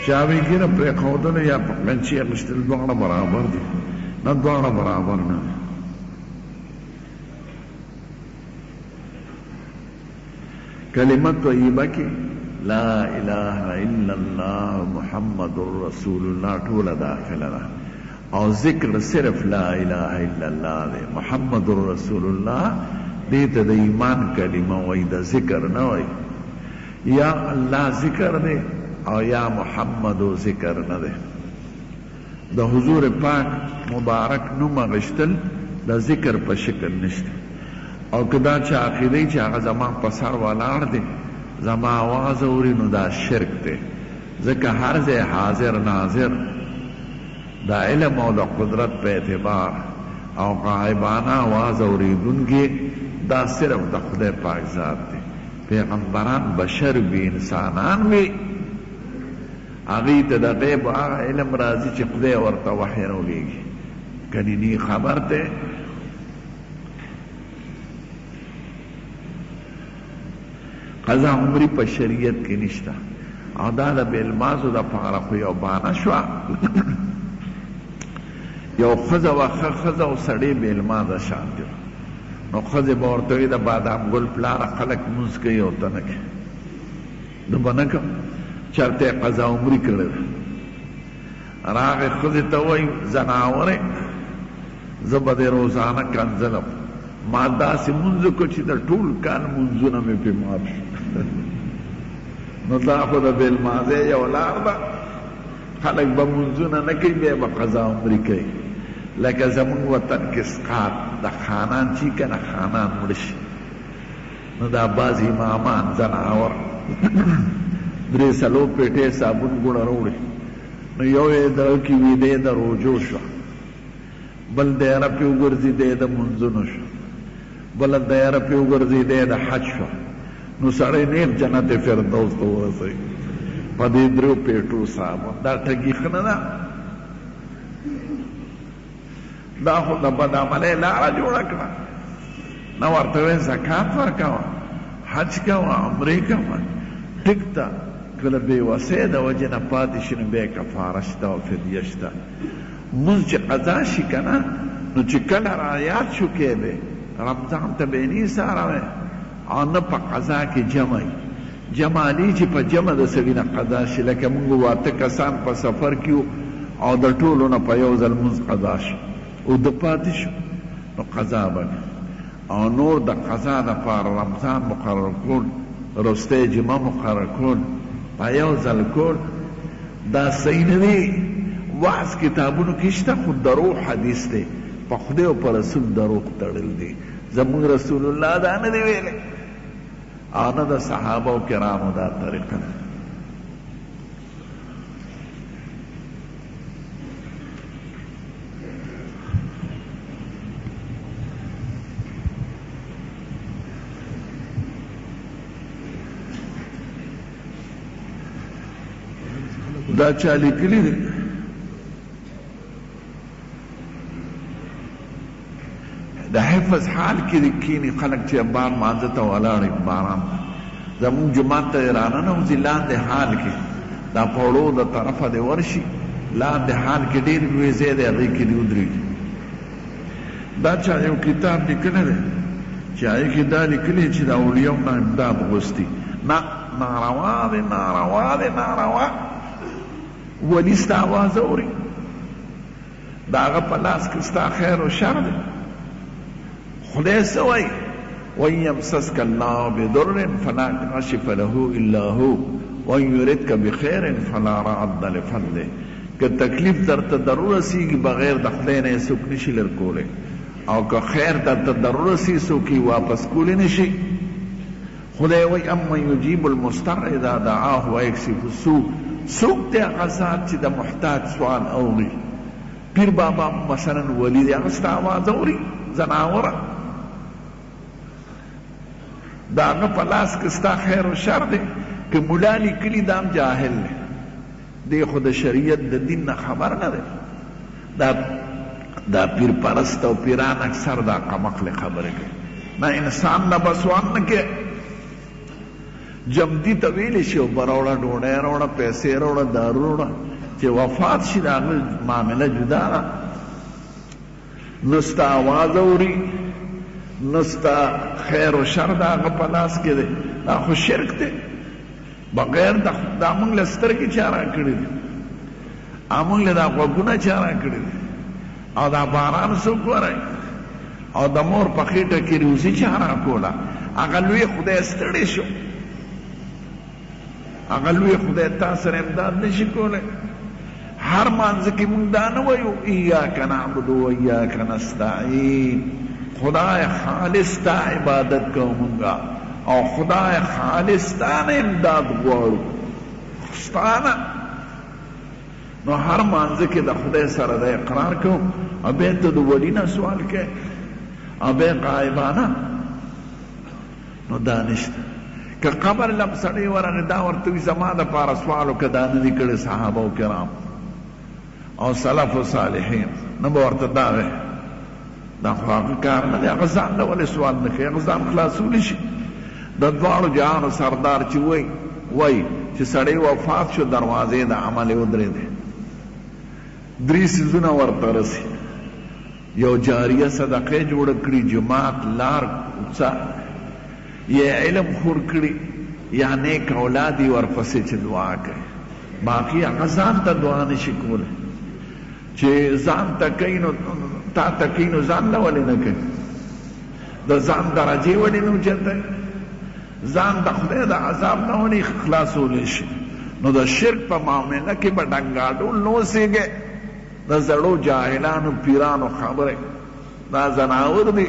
چا وی ږیره پرېښودل یا په قینچي اخیستل دواړه برابر دي؟ نه، دواړه برابر نه دي. کلمه طیبه کې لا اله الا الله محمد رسول الله ټوله داخله ده، او ذکر صرف لا اله الا الله دی. محمد رسول الله دې ته د ایمان کلمه وایي، د ذکر نه وایي. یا الله ذکر دی او یا محمد ذکر نه دی. د حضور پاک مبارک نوم اخیستل د ذکر په شکل نشته. او که دا چا عقیده وي چې هغه زما په سر ولاړ دی، زما اواز اوري، نو دا شرک دی، ځکه هر ځای حاضر ناظر د علم او د قدرت په اعتبار او غائبانه اواز اورېدونکی دا صرف د خدای پاک ذات دی. پیغمبران بشر وي، انسانان وي، هغوی ته د غیب هغه علم راځي چې خدای ورته وحی راولېږي، کنې نی خبر دی. قضا عمري په شریعت کې نشته، او دا د بېلمازو دپاره خو یو بانه شوه. یو ښځه وه، ښه ښځه او سړی بېلمازه شان دی. نو ښځې به ورته وایي، د بادام ګل پلاره، خلک لمونځ کوي او ته نه کوې. زه به نه کوم. چرته یې قضا عمري کړې ده. راغی ښځې ته وایي، ځناورې، زه به دې روزانه کنځلم، ما داسې لمونځ وکړ چې د ټول کال لمونځونه مې پرې معاف شو. نو دا خو د بې لمانځۍ یوه لار ده. خلک به لمونځونه نه کوي، بیا به قضا عمري کوي. لکه زموږ وطن کې سقاط د خانان چې که نه خانان مړه شي، نو دا بعض امامان ځناور درې څلور پېټې صابون ګوړه راوړي، نو یو یې دغه کې وي، دی د روژو شو، بل دایره پرې وګرځي، دی د مونځونو شو، بله دایره پرې وګرځي، دی د حج شو. نو سړی نیغ جنت فردوس ته ورسوي په دې دریو پېټو صابون. دا ټګي ښه نه ده، دا خو د بدعملۍ لاره جوړه کړه. نه ورته وایي زکات ورکوه، حج کوه، عمرې کوه. ټیک ده، که د بې وسۍ د وجې نه پاتې شي نو بیا کفاره شته او فدیه شته. لمونځ چې قضا شي که نه، نو چې کله را یاد شو کې به رمضان ته به یې نه ایساروې، او نه په قضا کې جمع وي. جمع علی چې په جمع د سړي نه قضا شي، لکه موږ واته کسان په سفر کې وو او د ټولو نه په یو ځل لمونځ قضا شو او د پاتې شو، نو قضا به کوي. او نور د قضا دپاره رمضان مقرر کول، وروستۍ جمعه مقرر کول، په یو ځل کول، دا صحیح نه دی. وعظ کتابونو کې شته، خو دروغ حدیث دی. په خدای او په رسول دروغ تړل دي. زموږ رسول الله دا نه دی ویلی، او نه د صحابه کرامو دا طریقه ده. دا چا لیکلي دي؟ د حفظ حال کې دې کښېني خلک چې بار مانځه ته ولاړ وي، باران ته زموږ جومات ته دې راننوځي، لاندې حال کې دا پوړو د طرفه دې ورشي، لاندې حال کې ډېر لوی ځای دی، هغې کې دې ودرېږي. دا چا یو کتاب لیکلی دی چې هغې کې دا لیکلي چې د اولیاو نه امداد غوښتي. نه، ناروا دی، ناروا دی، ناروا. ولي ستا اواز اوري، د هغه په لاس کې ستا خیر او شر دی. خدای څه وایي؟ وان یمسسک الله بضر فلا کاشف له الا هو وان یردک بخیر فلا راد لفضله. که تکلیف درته در ورسیږي، بغیر د خدای نه یې څوک نشي لر کولی، او که خیر درته درورسي څوک یې واپس کولی نه شي. خدای وایي امن یجیب المضطر اذا دعاه ویکشف السوء، څوک دی هغه ذات چې د محتاج سوال اوري؟ پیر بابا مثلا ولي دی، هغه ستا اواز اوري؟ ځناوره د هغه په لاس کې ستا خیر او شر دی. که ملا لیکلي دا هم جاهل دی، دی خو د شریعت د دین نه خبر نه دی. دا دا پیر پرست او پیران اکثر دا قمقلې خبرې کوي. نه انسان نه به سوال نه کوي، جمدي ته ویلی شي اوبه راوړه، ډوډۍ راوړه، پیسې راوړه، دارو راوړه، چې وفات شي د هغه معامله جدا ده. نه ستا اواز اوري، نه ستا خیر او شر د هغه په لاس کې دی. دا خو شرک دی. بغیر د دا موږ له سترګې چا راکړي دي، او موږ له دا غوږونه چا راکړي دي، او دا باران څوک وروي، او د مور په خېټه کې روزي چا راکوله؟ هغه لوی خدای ستړی شو، هغه لوی خدای تا سره امداد نشي کولی. هر مانځه کې موږ دا نه وایو ایاک نعبد و ایاک نستعین، خدای خالص تا عبادت کوو مونږه او خدای خالص ستا نه امداد غواړو، ستا نه. نو هر مانځه کې د خدای سره د اقرار کوو او بیا ته د ولي نه سوال کوې او بیا غایبانه. نو دا نشته. که قبر لم سړی ورغی دا ورته وي زما دپاره سوال وکړه، دا نه دي کړي صحابه و کرام او سلف و صالحین، نه به ورته دا وایي. دا خو هغه کار نه دی، هغه ځان له ولې سوال نه کوي؟ هغه ځان خلاصولی شي. د دواړو جهانو سردار چې وایي وایي چې سړی وفات شو دروازې د عمل یې ودرېدې، درې څیزونه ورته رسي، یو جاریه صدقه جوړه کړي، جومات، لار، کوڅه، یا علم خور کړي، یا نیک اولاد یې ورپسې چې دعا کوي. باقي هغه ځان ته دعا نشي کولی، چې ځان ته کوي نو تا ته کوي نو ځان له ولې نه کوي؟ د ځان درجې ولې نه اوچتوي؟ ځان د خدای د عذاب نه ولې خلاصولی شي؟ نو د شرک په معامله کې به ډنګاډول نه اوسېږی. د زړو جاهلانو پیرانو خبرې، دا ځناور دي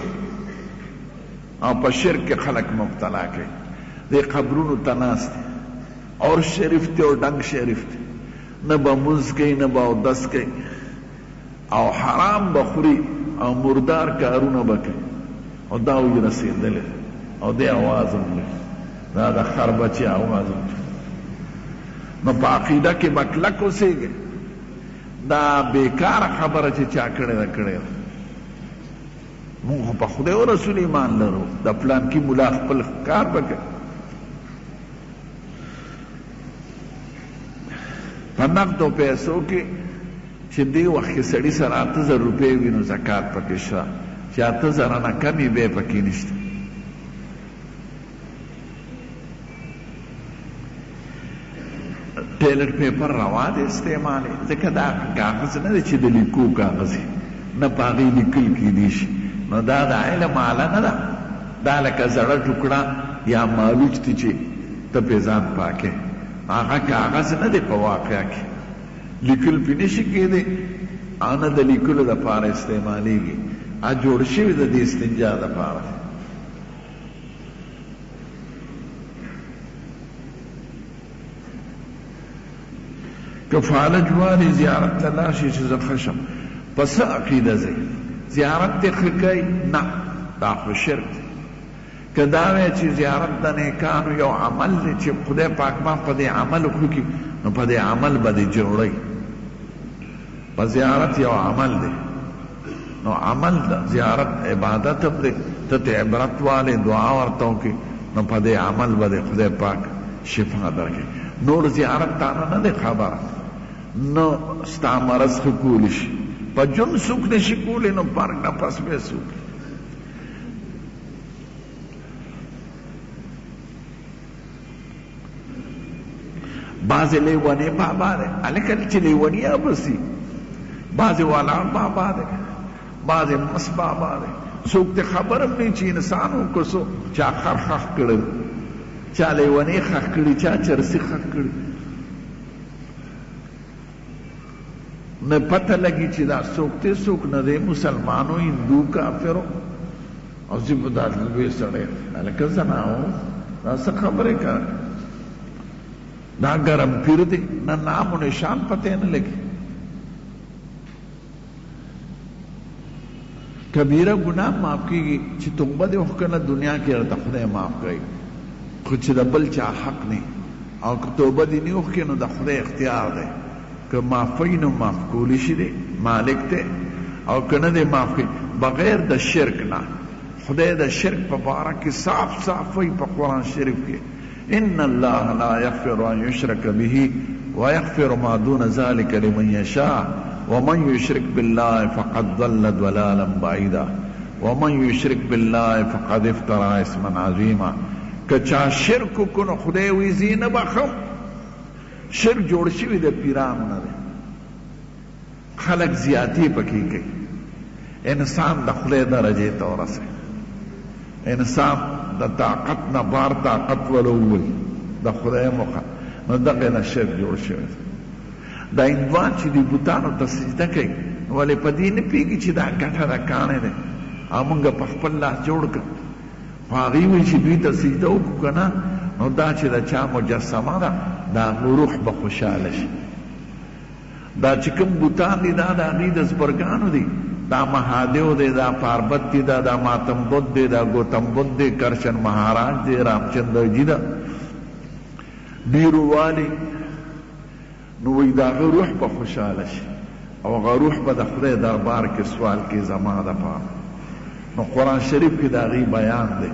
او په شرک کې خلک مبتلا کوي. دې قبرونو ته ناست دي، اور شریف دی او ډنګ شریف دی، نه به مونځ کوي نه به اودس کوي او حرام به خوري او مردار کارونه به کوي او دا وایي رسېدلی او دی اواز هم وایي، دا د خر بچی اواز هم. نو په عقیده کې به کلک اوسېږئ. دا بیکاره خبره چې چا کړې ده کړې ده. مونږ خو په خدای او رسول ایمان لرو، د پلانکي ملا خپل کار به کوي. په نقدو پیسو کې چې دې وخت کې سړي سره 8000 روپۍ وي نو زکات پکې شته، چې 8000 نه کمې بیا پکې نشته. ټویلټ پیپر روا دی استعمال یې، ځکه دا کاغذ نه دی چې د لیکو کاغذ وي، نه په هغې لیکل کېدی شي. نو دا د علم آله نه ده، دا لکه زړه ټوکړه یا مالوچ دی چې ته پرې ځان پاکوې، هغه کاغذ نه دی په واقع کې لیکل پرې نه شي کېدی او نه د لیکلو لپاره استعمالېږي، هغه جوړ شوی د دې استنجا لپاره دی. که فالج والی زیارت ته لاړ شي چې زه ښه شم، په څه عقیده ځئ؟ زیارت دې ښه کوي؟ نه، دا خو شرک دی. که دا وایې چې زیارت د نیکانو یو عمل دی چې خدای پاک ما په دې عمل ښه کړي، نو په دې عمل به دې جوړوي. په زیارت یو عمل دی، نو عمل د زیارت عبادت هم دی، ته ترې عبرت والې، دعا ورته وکړې، نو په دې عمل به دې خدای پاک شفا درکړي. نور زیارت تا نه نه دی خبر، نه ستا مرض ښه کولی شي، په ژوند څوک نه شي کولی، نو مرګ نه پس به یې څوک. بعضې لیونی بابا دی، هلکه چې لیونیا بسي، بعضې ولاړ بابا دی، بعضې مس بابا دی، څوک ته خبر هم نه چې انسان و که څوک، چا خر ښخ کړی، چا لیونی ښخ کړي، چا چرسي ښخ کړي. نه پته لګي چې دا څوک دی څوک نه دی، مسلمان و، هندو، کافر و، او زه به دا لوی سړی هلکه زناو دا څه خبرې کوې، دا ګرم پیر دی، نه نام و نشان پته نه لګي. کبیره ګناه معاف کیږي چې توبه دې وکړه دنیا کې درته خدای معاف کوي، خو چې د بل چا حق نه او که توبه دې نه وکړي نو د خدای اختیار دی، که معافوي نو معاف کولی شي دی مالک دی، او که نه دی معاف کوي بغیر د شرک نه. خدای د شرک په باره کې صاف صاف وایي په قرآن شریف کې، ان الله لا یغفر ان یشرک به ویغفر ما دون ذلک لمن یشاء ومن یشرک بالله فقد ضل ضلالا بعیدا ومن یشرک بالله فقد افترا اثما عظیما. که چا شرک وکړو نو خدای وایي زه یې نه بخښم. شرک جوړ شوی د پیرانو نه دی، خلک زیاتې پکې کوي، انسان د خدای درجې ته ورسوي، انسان د طاقت نه بار طاقت وله ووایي د خدای مخه، نو دغه نه شرک جوړ شوی دی. دا هندوان چې دې بتانو ته سجده کوي نو ولې په دې نه پوهېږي چې دا ګټه د کاڼی دی او موږ په خپل لاس جوړ کړ، خو هغوی وایي چې دوی ته سجده وکړو که نه نو دا چې د چا مجسمه ده د هغه روح به خوشحاله شي. دا چې کوم بتان دي دا د هغوی د زبرګانو دي، دا مهادیو دی، دا پاربتي ده، دا ماتم بت دی، دا ګوتم بت دی، کرشن مهاراج دی، رامچندر جي ده، ډېرو والي. نو وایي د هغه روح به خوشحاله شي او هغه روح به د خدای دربار کې سوال کوي زما دپاره. نو قرآن شریف کې د هغوی بیان دی،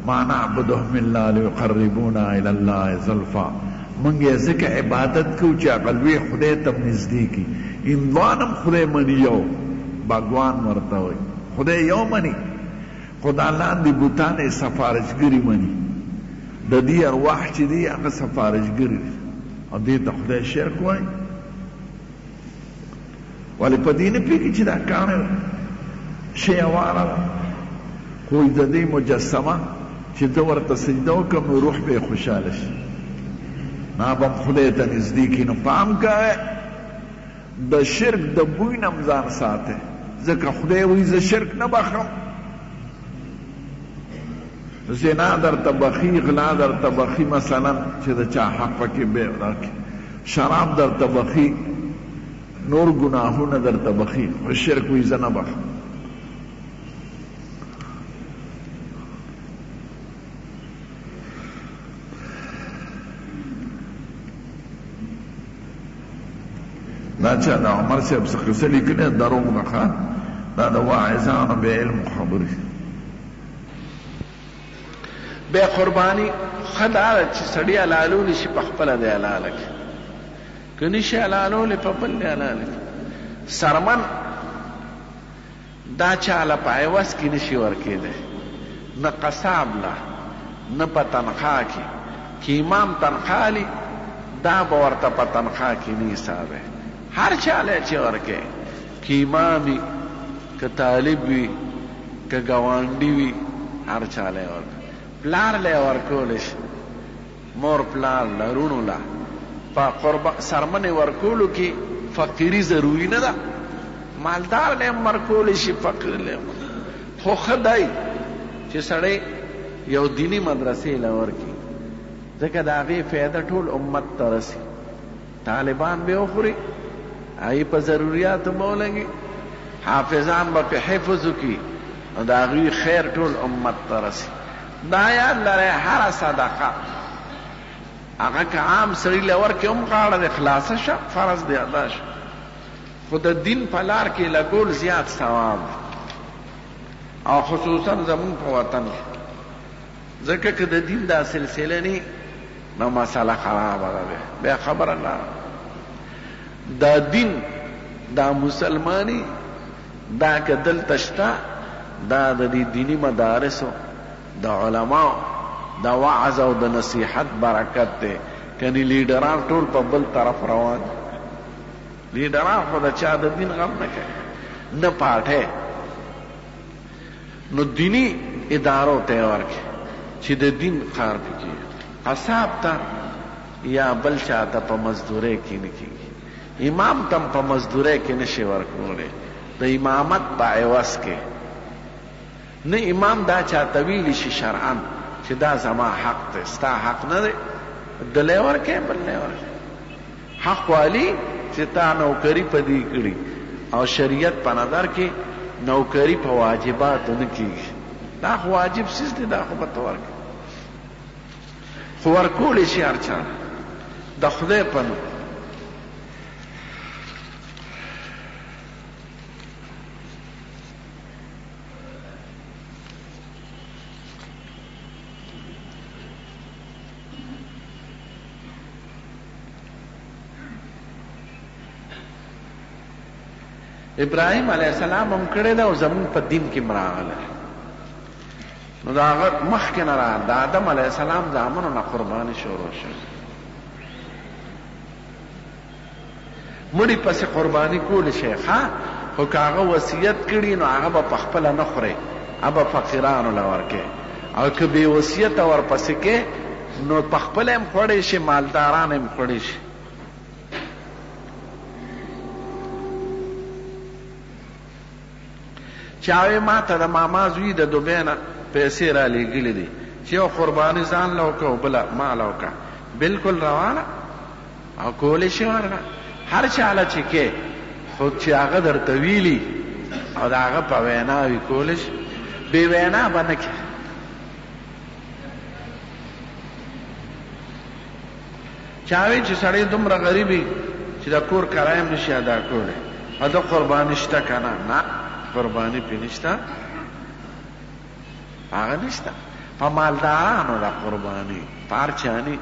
ما نعبدهم الا لیقربونا الی الله زلفی، مونږ یې ځکه عبادت کوو چې هغه لوی خدای ته نږدې کړي. هندوان هم خدای مني، یو بګوان ورته وایي، خدای یو مني، خو دا لاندې بتان یې سفارشګري مني، د دوی ارواح چې دي هغه سفارشګري دي، او دې ته خدای شرک وایي. ولې په دې نه پوهېږي چې دا کاڼی ده، شی اواره ده، خو وایي د دې مجسمه چې زه ورته سجده وکړم نو روح به یې خوشحاله شي، ما به هم خدای ته نږدې کړي. نو پام کوئ د شرک د بوی نه هم ځان ساتئ، ځکه خدای وایي زه شرک نه بخښم. زنا درته بخښي، غلا درته بخښي، مثلا چې د چا حق پکې بې راکړي، شراب درته بخښي، نور ګناهونه درته بخښي، خو شرک وایي زه نه بخښم. دا چا د عمر صاحب څه قصه لیکلې دروغ ده ښه، دا د واعظانو بې علمو خبرې. بیا قرباني ښه دا ده چې سړی حلالولی شي په خپله دی حلاله کړي، که نه شي حلالولی په بل دی حلاله کړي. څرمن دا چا له په عوض کې نه شي ورکېدی، نه قصاب له، نه په تنخوا کې، که امام تنخوا اخلي دا به ورته په تنخوا کې نه حسابوي، هر چا له چې ورکوې، که امام وي، که طالب وي، که ګاونډي وي، هر چا له یې ورکوي. پلار له یې ورکولی شي، مور پلار له، وروڼو له. په قربا څرمنې ورکولو کې فقیري ضروري نه ده، مالدار له هم ورکولی شي، فقیر له هم. خو ښه دی چې سړی یو دیني مدرسې له ورکړي، ځکه د هغې فایده ټول امت ته رسي. طالبان به وخوري، هغوی په ضروریاتو به ولګي، حافظان به پرې حفظ وکړي، نو د هغوی خیر ټول امت ته رسي. دا یاد لرئ، هره صدقه هغه که عام سړي له ورکړې هم غاړه دې خلاصه شه، فرض دې ادا شو، خو د دین په لار کې لګول زیات ثواب دی، او خصوصا زموږ په وطن کې، ځکه که د دین دا سلسله نه نو مسله خرابه ده، بیا خبره نه. دا دین، دا مسلمانی، دا که دلته شته، دا د دې دیني مدارسو د علماو د وعظ او د نصیحت برکت دی. کني لیډران ټول په بل طرف روان دي. لیډران خو د چا د دین غم نه کوي، نه پارټۍ. نو دیني ادارو ته یې ورکړي چې د دین کار پکې قصاب ته یا بل چا ته په مزدورۍ کې نه کېږي. امام ته هم په مزدورۍ کې نه شې ورکولی د امامت په عوض کې. نه امام دا چاته ویلی شي شرعا چې دا زما حق دی، ستا حق نه دی، ده له یې ورکړې بل له یې ورکړې. حق والی چې تا نوکري په دې کړي او شریعت په نظر کې نوکري په واجباتو نه کیږي، دا خو واجب څیز دی، دا خو به ته ورکړې، خو ورکولی شي هر چا د خدای په نوم. ابراهيم عليه السلام هم کړی دا او زمون په دین کې مراغله نو دا هغه مخکې نه را د آدم علیه السلام زامنو نه قرباني شروع شوه. مړي پسې قرباني کولی شی ښه خو که هغه وصیت کړي نو هغه به پخپله نه خورې هغه به فقیرانو له ورکې او که بې وصیته ورپسې کې نو پخپله هم خوړی شي مالداران هم خوړی شي. چا وې ما ته د ماما زوی د دوبۍ نه پیسې رالېږلي دي چې یو قرباني ځان له وکړه او بله ما له وکړه بلکل روا ده او کولی شي ورنه هر چا له چې کې خو چې هغه درته ویلي او د هغه په وینا وي کولی شي بې وینا به نه کې. چا وی چې سړی دومره غریب وي چې د کور کرایه هم نشي ادا کولی په ده قرباني شته که نه؟ نه، قرباني پرې نشته، هغه نشته. په مالدارانو ده قرباني، په هر چا نه.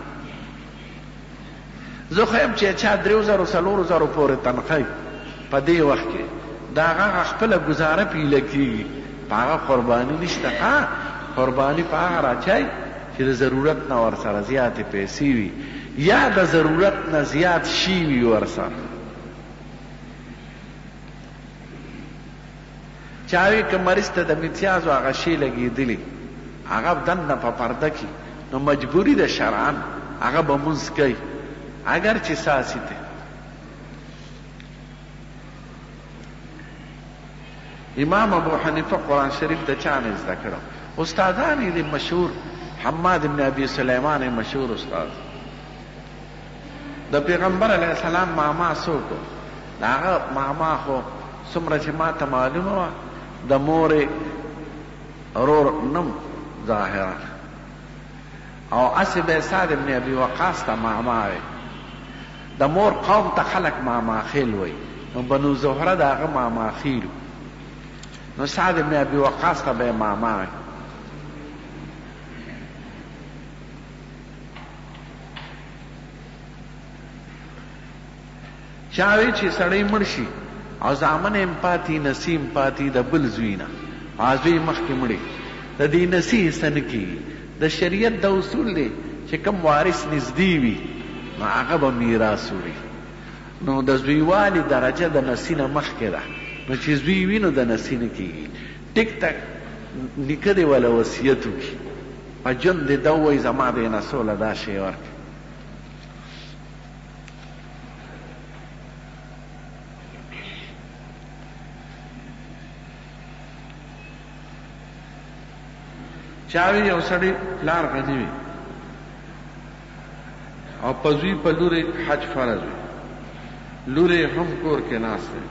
زه خو یم چې چا دریو زرو څلورو زرو پورې تنخوا وي په دې وخت کې د هغه خپله ګزاره پیله کېږي، په هغه قرباني نشته. ها قرباني په هغه راچای چې د ضرورت نه ورسره زیاتې پیسې وي یا د ضرورت نه زیات شی وي ورسره. چا وی که مریض ته د متیازو هغه شی لګیدلی هغه دننه په پرده کی نو مجبوری ده شرعا هغه به مونځ کوي اګر چې څاڅي ته. امام ابو حنیفه قرآن شریف د چا نه زده کړو؟ استادان یې دي مشهور، حماد ابن ابي سلیمان یې مشهور استاد. د پیغمبر علیه السلام ماما څوک و؟ د هغه ماما خو څومره چې ما ته معلومه وه د مور ورور نم ظاهرا او هسې به سعد ابن ابي وقاص ته ماما وی. د مور قوم ته خلک ماما خیل وایي، نو بنو زهره د هغه ماما خیل وو، نو سعد ابن ابي وقاص ته به یې ماما وایي. چا وی چې سړی مړ شي او زامن یې هم پاتې، نسی هم پاتې د بل زوی نه، هغه زوی مخکې مړی، د دې نسی حصه نه کېږي. د شریعت دا اصول دی چې کوم وارث نږدې وي نو هغه به میراث وړي، نو د زویوالي درجه د نسي نه مخکې ده، نو چې زوی وي نو د نسي نه کېږي. ټیک ده نیکه دې وله وصیت وکړي، په ژوند دې دا ووایي زما دې نسو له دا شی ورکړه. چا وی یو سړی پلار غنی وي او په زوی په لور حج فرض وي، لور هم کور کې ناست دی،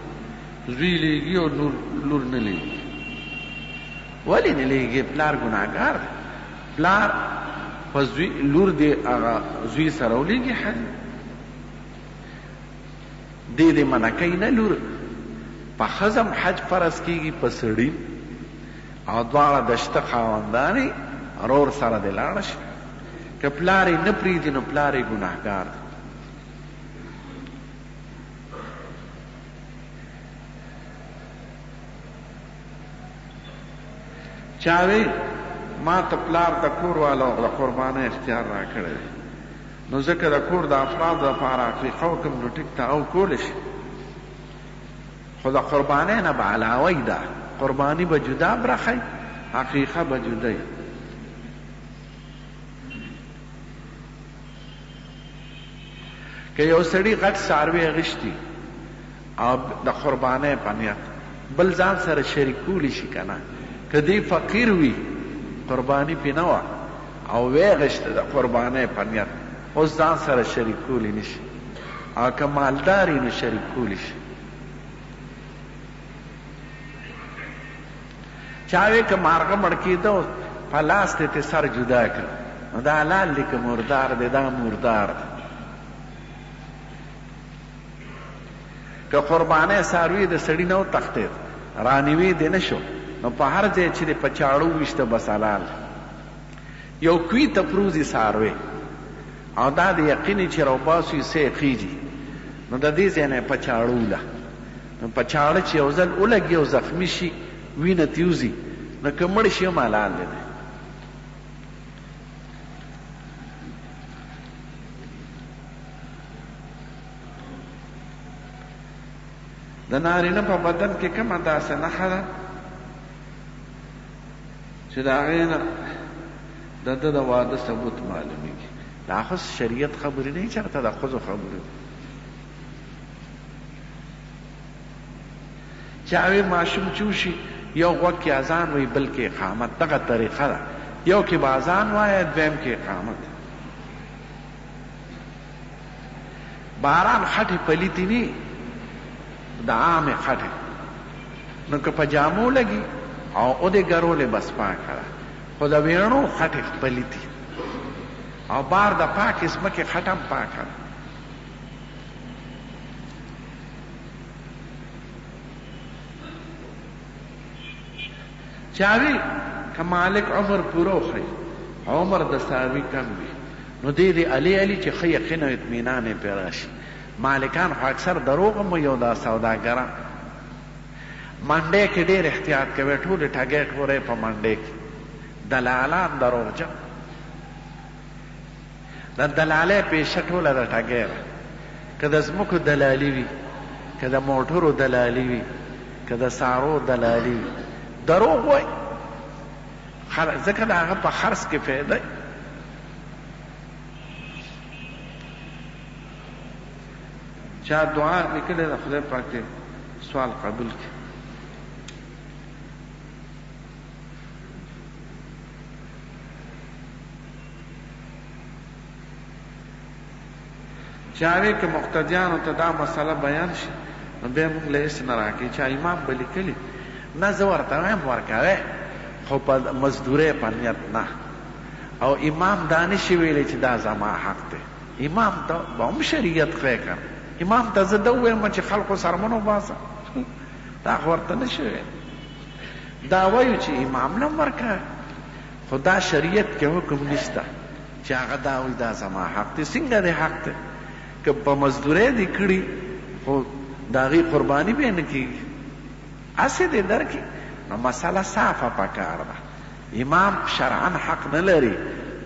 زوی لیږي او نور لور نه لیږي. ولې نه لیږي؟ پلار ګناهګار دی. پلار په زوی لور دی هغه زوی سره ولیږي حج دې دې منع کوي نه لور په ښځه هم حج فرض کېږي په سړي او دواړه د شته خاوندان یې ورور سره دې لاړه شي. که پلار یې نه پرېږدي نو پلار یې ګناهګار دی. چا وی ما ته پلار د کور والو د قربانۍ اختیار راکړی دی نو ځکه د کور د افرادو لپاره عقیقه وکړم نو ټیک ته او کولی شي خو د قربانۍ نه به علاوه وي، دا قرباني به جدا برخه وي، عقیقه به جدا وي. که یو سړي غټ څاروی اخیستي او د قربانۍ په نیت بل ځان سره شریکولی شي که نه؟ که دی فقیر وي قرباني پې نه وه او ویې غشته د قربانۍ په نیت اوس ځان سره شریکولی نه شي او که مالدار وي نو شریکولی شي. چا وې که مارغه مړ کېده او په لاس دې ترې سر جدا کړ نو دا حلال دی که مردار دی؟ دا مردار دی. که قربانۍ څاروی د سړي نه وتښتېد، رانیوی دې نه شو، نو په هر ځای چې دې په چاړه وویشته بس حلال دی. یو کوی ته پروځي څاروی او دا دې یقین وي چې راوباسو یې څه یې خېژي، نو د دې ځای نه یې په چاړه وله، نو په چاړه چې یو ځل ولګي او زخمي شي، وینه ترې وځي، نو که مړ شي هم حلال دی. د نارینه په بدن کې کومه داسې نښه ده چې د هغې نه د ده د واده ثبوت معلومیږي؟ دا خو شریعت خبرې نه چېرته د ښځو خبرې دي. چا وی ماشوم چې وشي یو غوږ کې اذان وایي بل کې اقامت، دغه طریقه ده، یو کې به اذان وایه دویم کې اقامت. باران خټې پلیتې نی د عامې خټې نو که په جامو لګي او او دې ګرولې بس پاکه ده خو د ویڼو خټې پلیتې او بار د پاکې ځمکې خټه هم پاکه ده. چا وی که مالک عمر پوره وښیي عمر د څاروي کم وي نو دی دې الې الي چې ښه یقین او اطمینان یې پرې راشي. مالکان خو اکثر دروغ هم وایي او دا سوداګران منډۍ کې ډېر احتیاط کوي، ټولې ټګۍ ټورۍ په منډۍ کې دلالان دروغجن. د دلالۍ پیشه ټوله د ټګۍ ده، که د ځمکو دلالي وي، که د موټرو دلالي وي، که د څارو دلالي وي، دروغ وایي. ځکه د هغه په خرڅ کې فایده وي. چا دعا لیکلې ده، خدای پاک دې سوال قبول کړي. چا وې که مقتدیانو ته دا مسله بیان شي نو بیا موږ له هېڅ نه راکوي. چا امام به لیکلي نه زه ورته وایم ورکوی خو په مزدورۍ په نیت نه. او امام دا نه شي ویلی چې دا زما حق دی. امام ته به هم شریعت ښیې که نه. امام ته زه دا ووایم چې خلکو څرمن وباسه دا خو ورته نه شي ویلی. دا وایو چې امام له هم ورکوی خو دا شریعت کې حکم نشته چې هغه دا وایي دا زما حق دی. څنګه دې حق دی که په مزدورۍ دې کړي خو د هغې قرباني به نه کېږي هسې دې درکړي. نو مسله صافه پکار ده. امام شرعا حق نه لري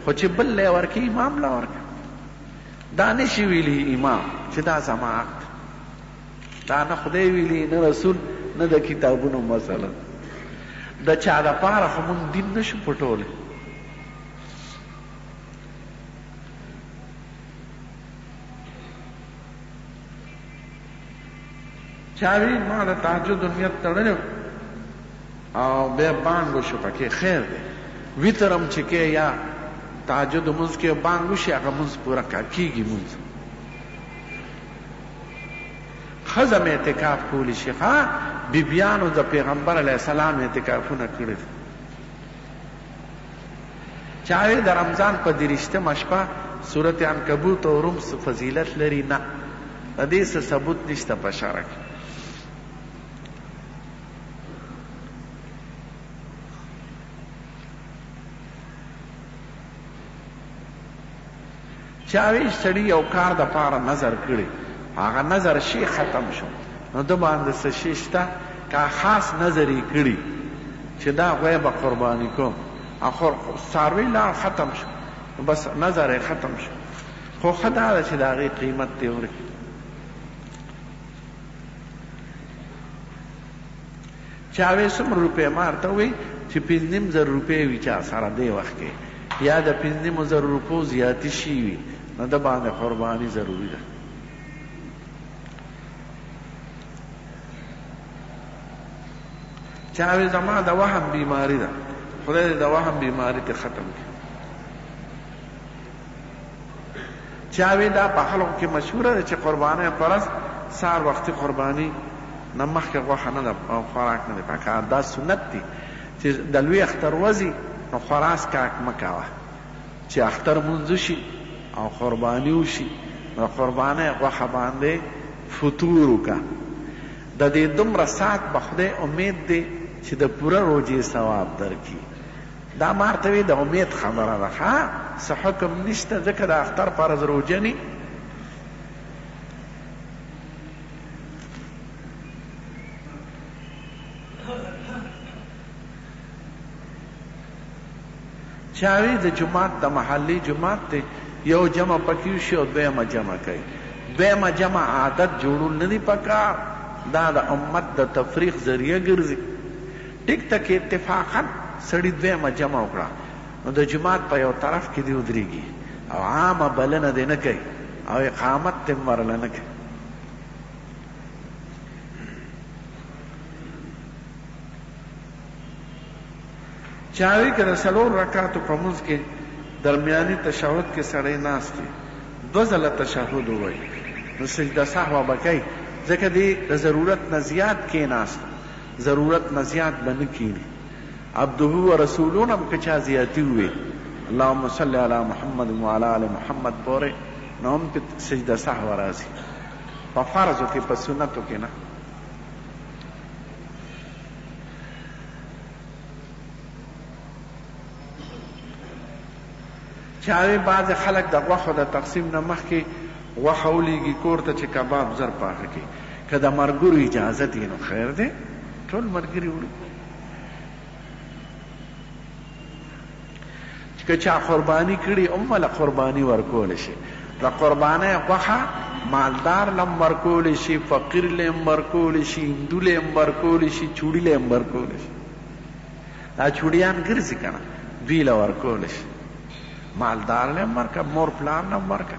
خو چې بل له ورکړي امام له ورکړي. دا نشي ویلی امام چې دا زما حق دی. دا نه خدای ویلي نه رسول نه د کتابونو مسله. د چا د پاره خو موږ دین نشو پټولی. چا وی ما د تهجد نیت تړلی او بیا بانګ وشو پکې، خیر دی وتر هم چې کې یا تهجد لمونځ کې بانګ وشي هغه لمونځ پوره کېږي. لمونځ ښځه هم اعتکاف کولی شي. ښه بیبیانو د پیغمبر علیه السلام اعتکافونه کړي دي. چا وی د رمضان په دریشتمه شپه سورت عنکبوت او روم څه فضیلت لري؟ نه، د دې څه ثبوت نشته په شرع کې. چا وی سړي یو کار د پاره نظر کړي هغه نظر شي ختم شو نو د باندې څه شي شته که خاص نظر یې کړي چې دا غوی به قرباني کوم اخر څاروی لاړ ختم شو بس نظر یې ختم شو. خو ښه دا ده چې د هغې قیمت دې ورکړي. چا وې څومره روپۍ؟ ما ورته وویل چې پنځه نیم زره روپۍ وي چا سره دې وخت کې یا د پنځه نیمو زرو روپو زیاتي شي وي نو ده باندې قرباني ضروري ده. چا وی زما د وهم بیماری ده، خدای دې د وهم بیماری ته ختم کړي. چا وی دا په خلکو کې مشهوره ده چې قربانۍ پر ورځ سهار وختي قرباني نه مخکې غوښه نه ده او خوراک نه دی پکار. دا سنت دی چې د لوی اختر ورځ نو خوراک څښاک مه کوه. چې اختر لمونځ وشي او قرباني وشي نو د قربانۍ غوښه باندې فطور وکړه. د دې دومره ساعت به خدای امید دی چې د پوره روژې ثواب درکړي. دا ما ورته وې د امید خبره ده ښه څه حکم نشته ځکه د اختر په ورځ روژه نی. چا وی د جومات د محلې جومات دی یو جمع پکې وشي او دویمه جمع کوي. دویمه جمع عادت جوړول نه دي پکار، دا د امت د تفریق ذریعه ګرځي. ټیک ده که اتفاقا سړي دویمه جمع وکړه نو د جومات په یو طرف کې دې ودرېږي او عامه بلنه دې نه کوي او اقامت دې هم ورله نه کوي. چا وی که د څلور رکعتو په مونځ کې درمیاني تشهد کې سړی ناست وي دوه ځله تشهد ووایي نو سجده سهوه به کوي ځکه دی د ضرورت نه زیات کیناست، ضرورت نه زیات به نه کیني. عبده و رسوله نه هم که چا زیاتي وویل اللهم صل علی محمد وعلی آل محمد پورې نو هم پې سجده سهوه راځي په فرضو کې، په سنتو کې نه. چا وی بعضې خلک د غوښو د تقسیم نه مخکې غوښه ولیږي کور ته چې کباب زر پاخه کړي، که د مرګرو اجازه دي نو خیر دی، ټول ملګري وړي. چې که چا قرباني کړي هم له قرباني ورکول شي. د قربانۍ غوښه مالدار له هم ورکول شي، فقیر له هم ورکول شي، هندو له هم ورکول شي، چوړي له هم ورکول شي. دا چوړیان ګرځي که نه، دوی له ورکول شي. مالدار له هم ورکړه، مور پلار له هم ورکړه،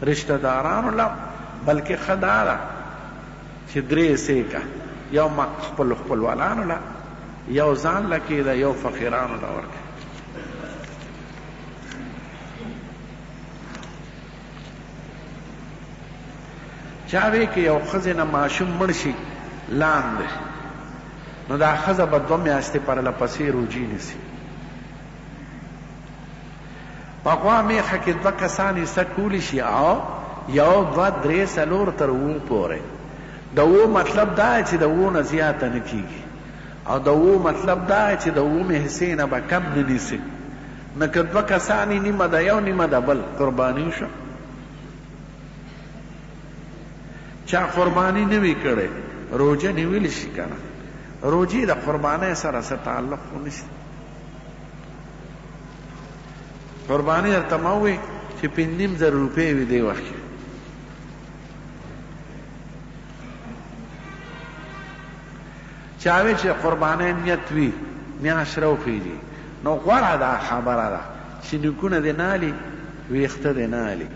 رشته دارانو له هم، بلکې ښه دا ده چې درې حصې که، یو خپلو خپلوانو له، یو ځان له کېده، یو فقیرانو له ورکړه. چا وی که یو ښځې نه ماشوم مړ شي لاندې نو دا ښځه به دوه میاشتې پرله پسې روژې نیسي. په غوا میخه کې دوه کسان حصه کولی شي او یو دوه درې څلور تر اوو پورې. د اوو مطلب دا چې د اوو نه زیاته نه کیږي او د اوو مطلب دا چې د اوومې حصې نه به کم نه نیسي. نو که دوه کسان یې نیمه د یو نیمه د بل قرباني وشوه. چا قرباني نه وي کړې روژه نیولی شي که نه؟ روژې د قربانۍ سره څه تعلق خو نشته. قرباني درته ما وویل چې پنځه نیم زره روپۍ وي دې وخت کې. چا وی چې قربانۍ نیت وي میاشت راوخیږي نو غوره دا خبره ده چې نوکونه دې نه الي ویښته دې نه الي.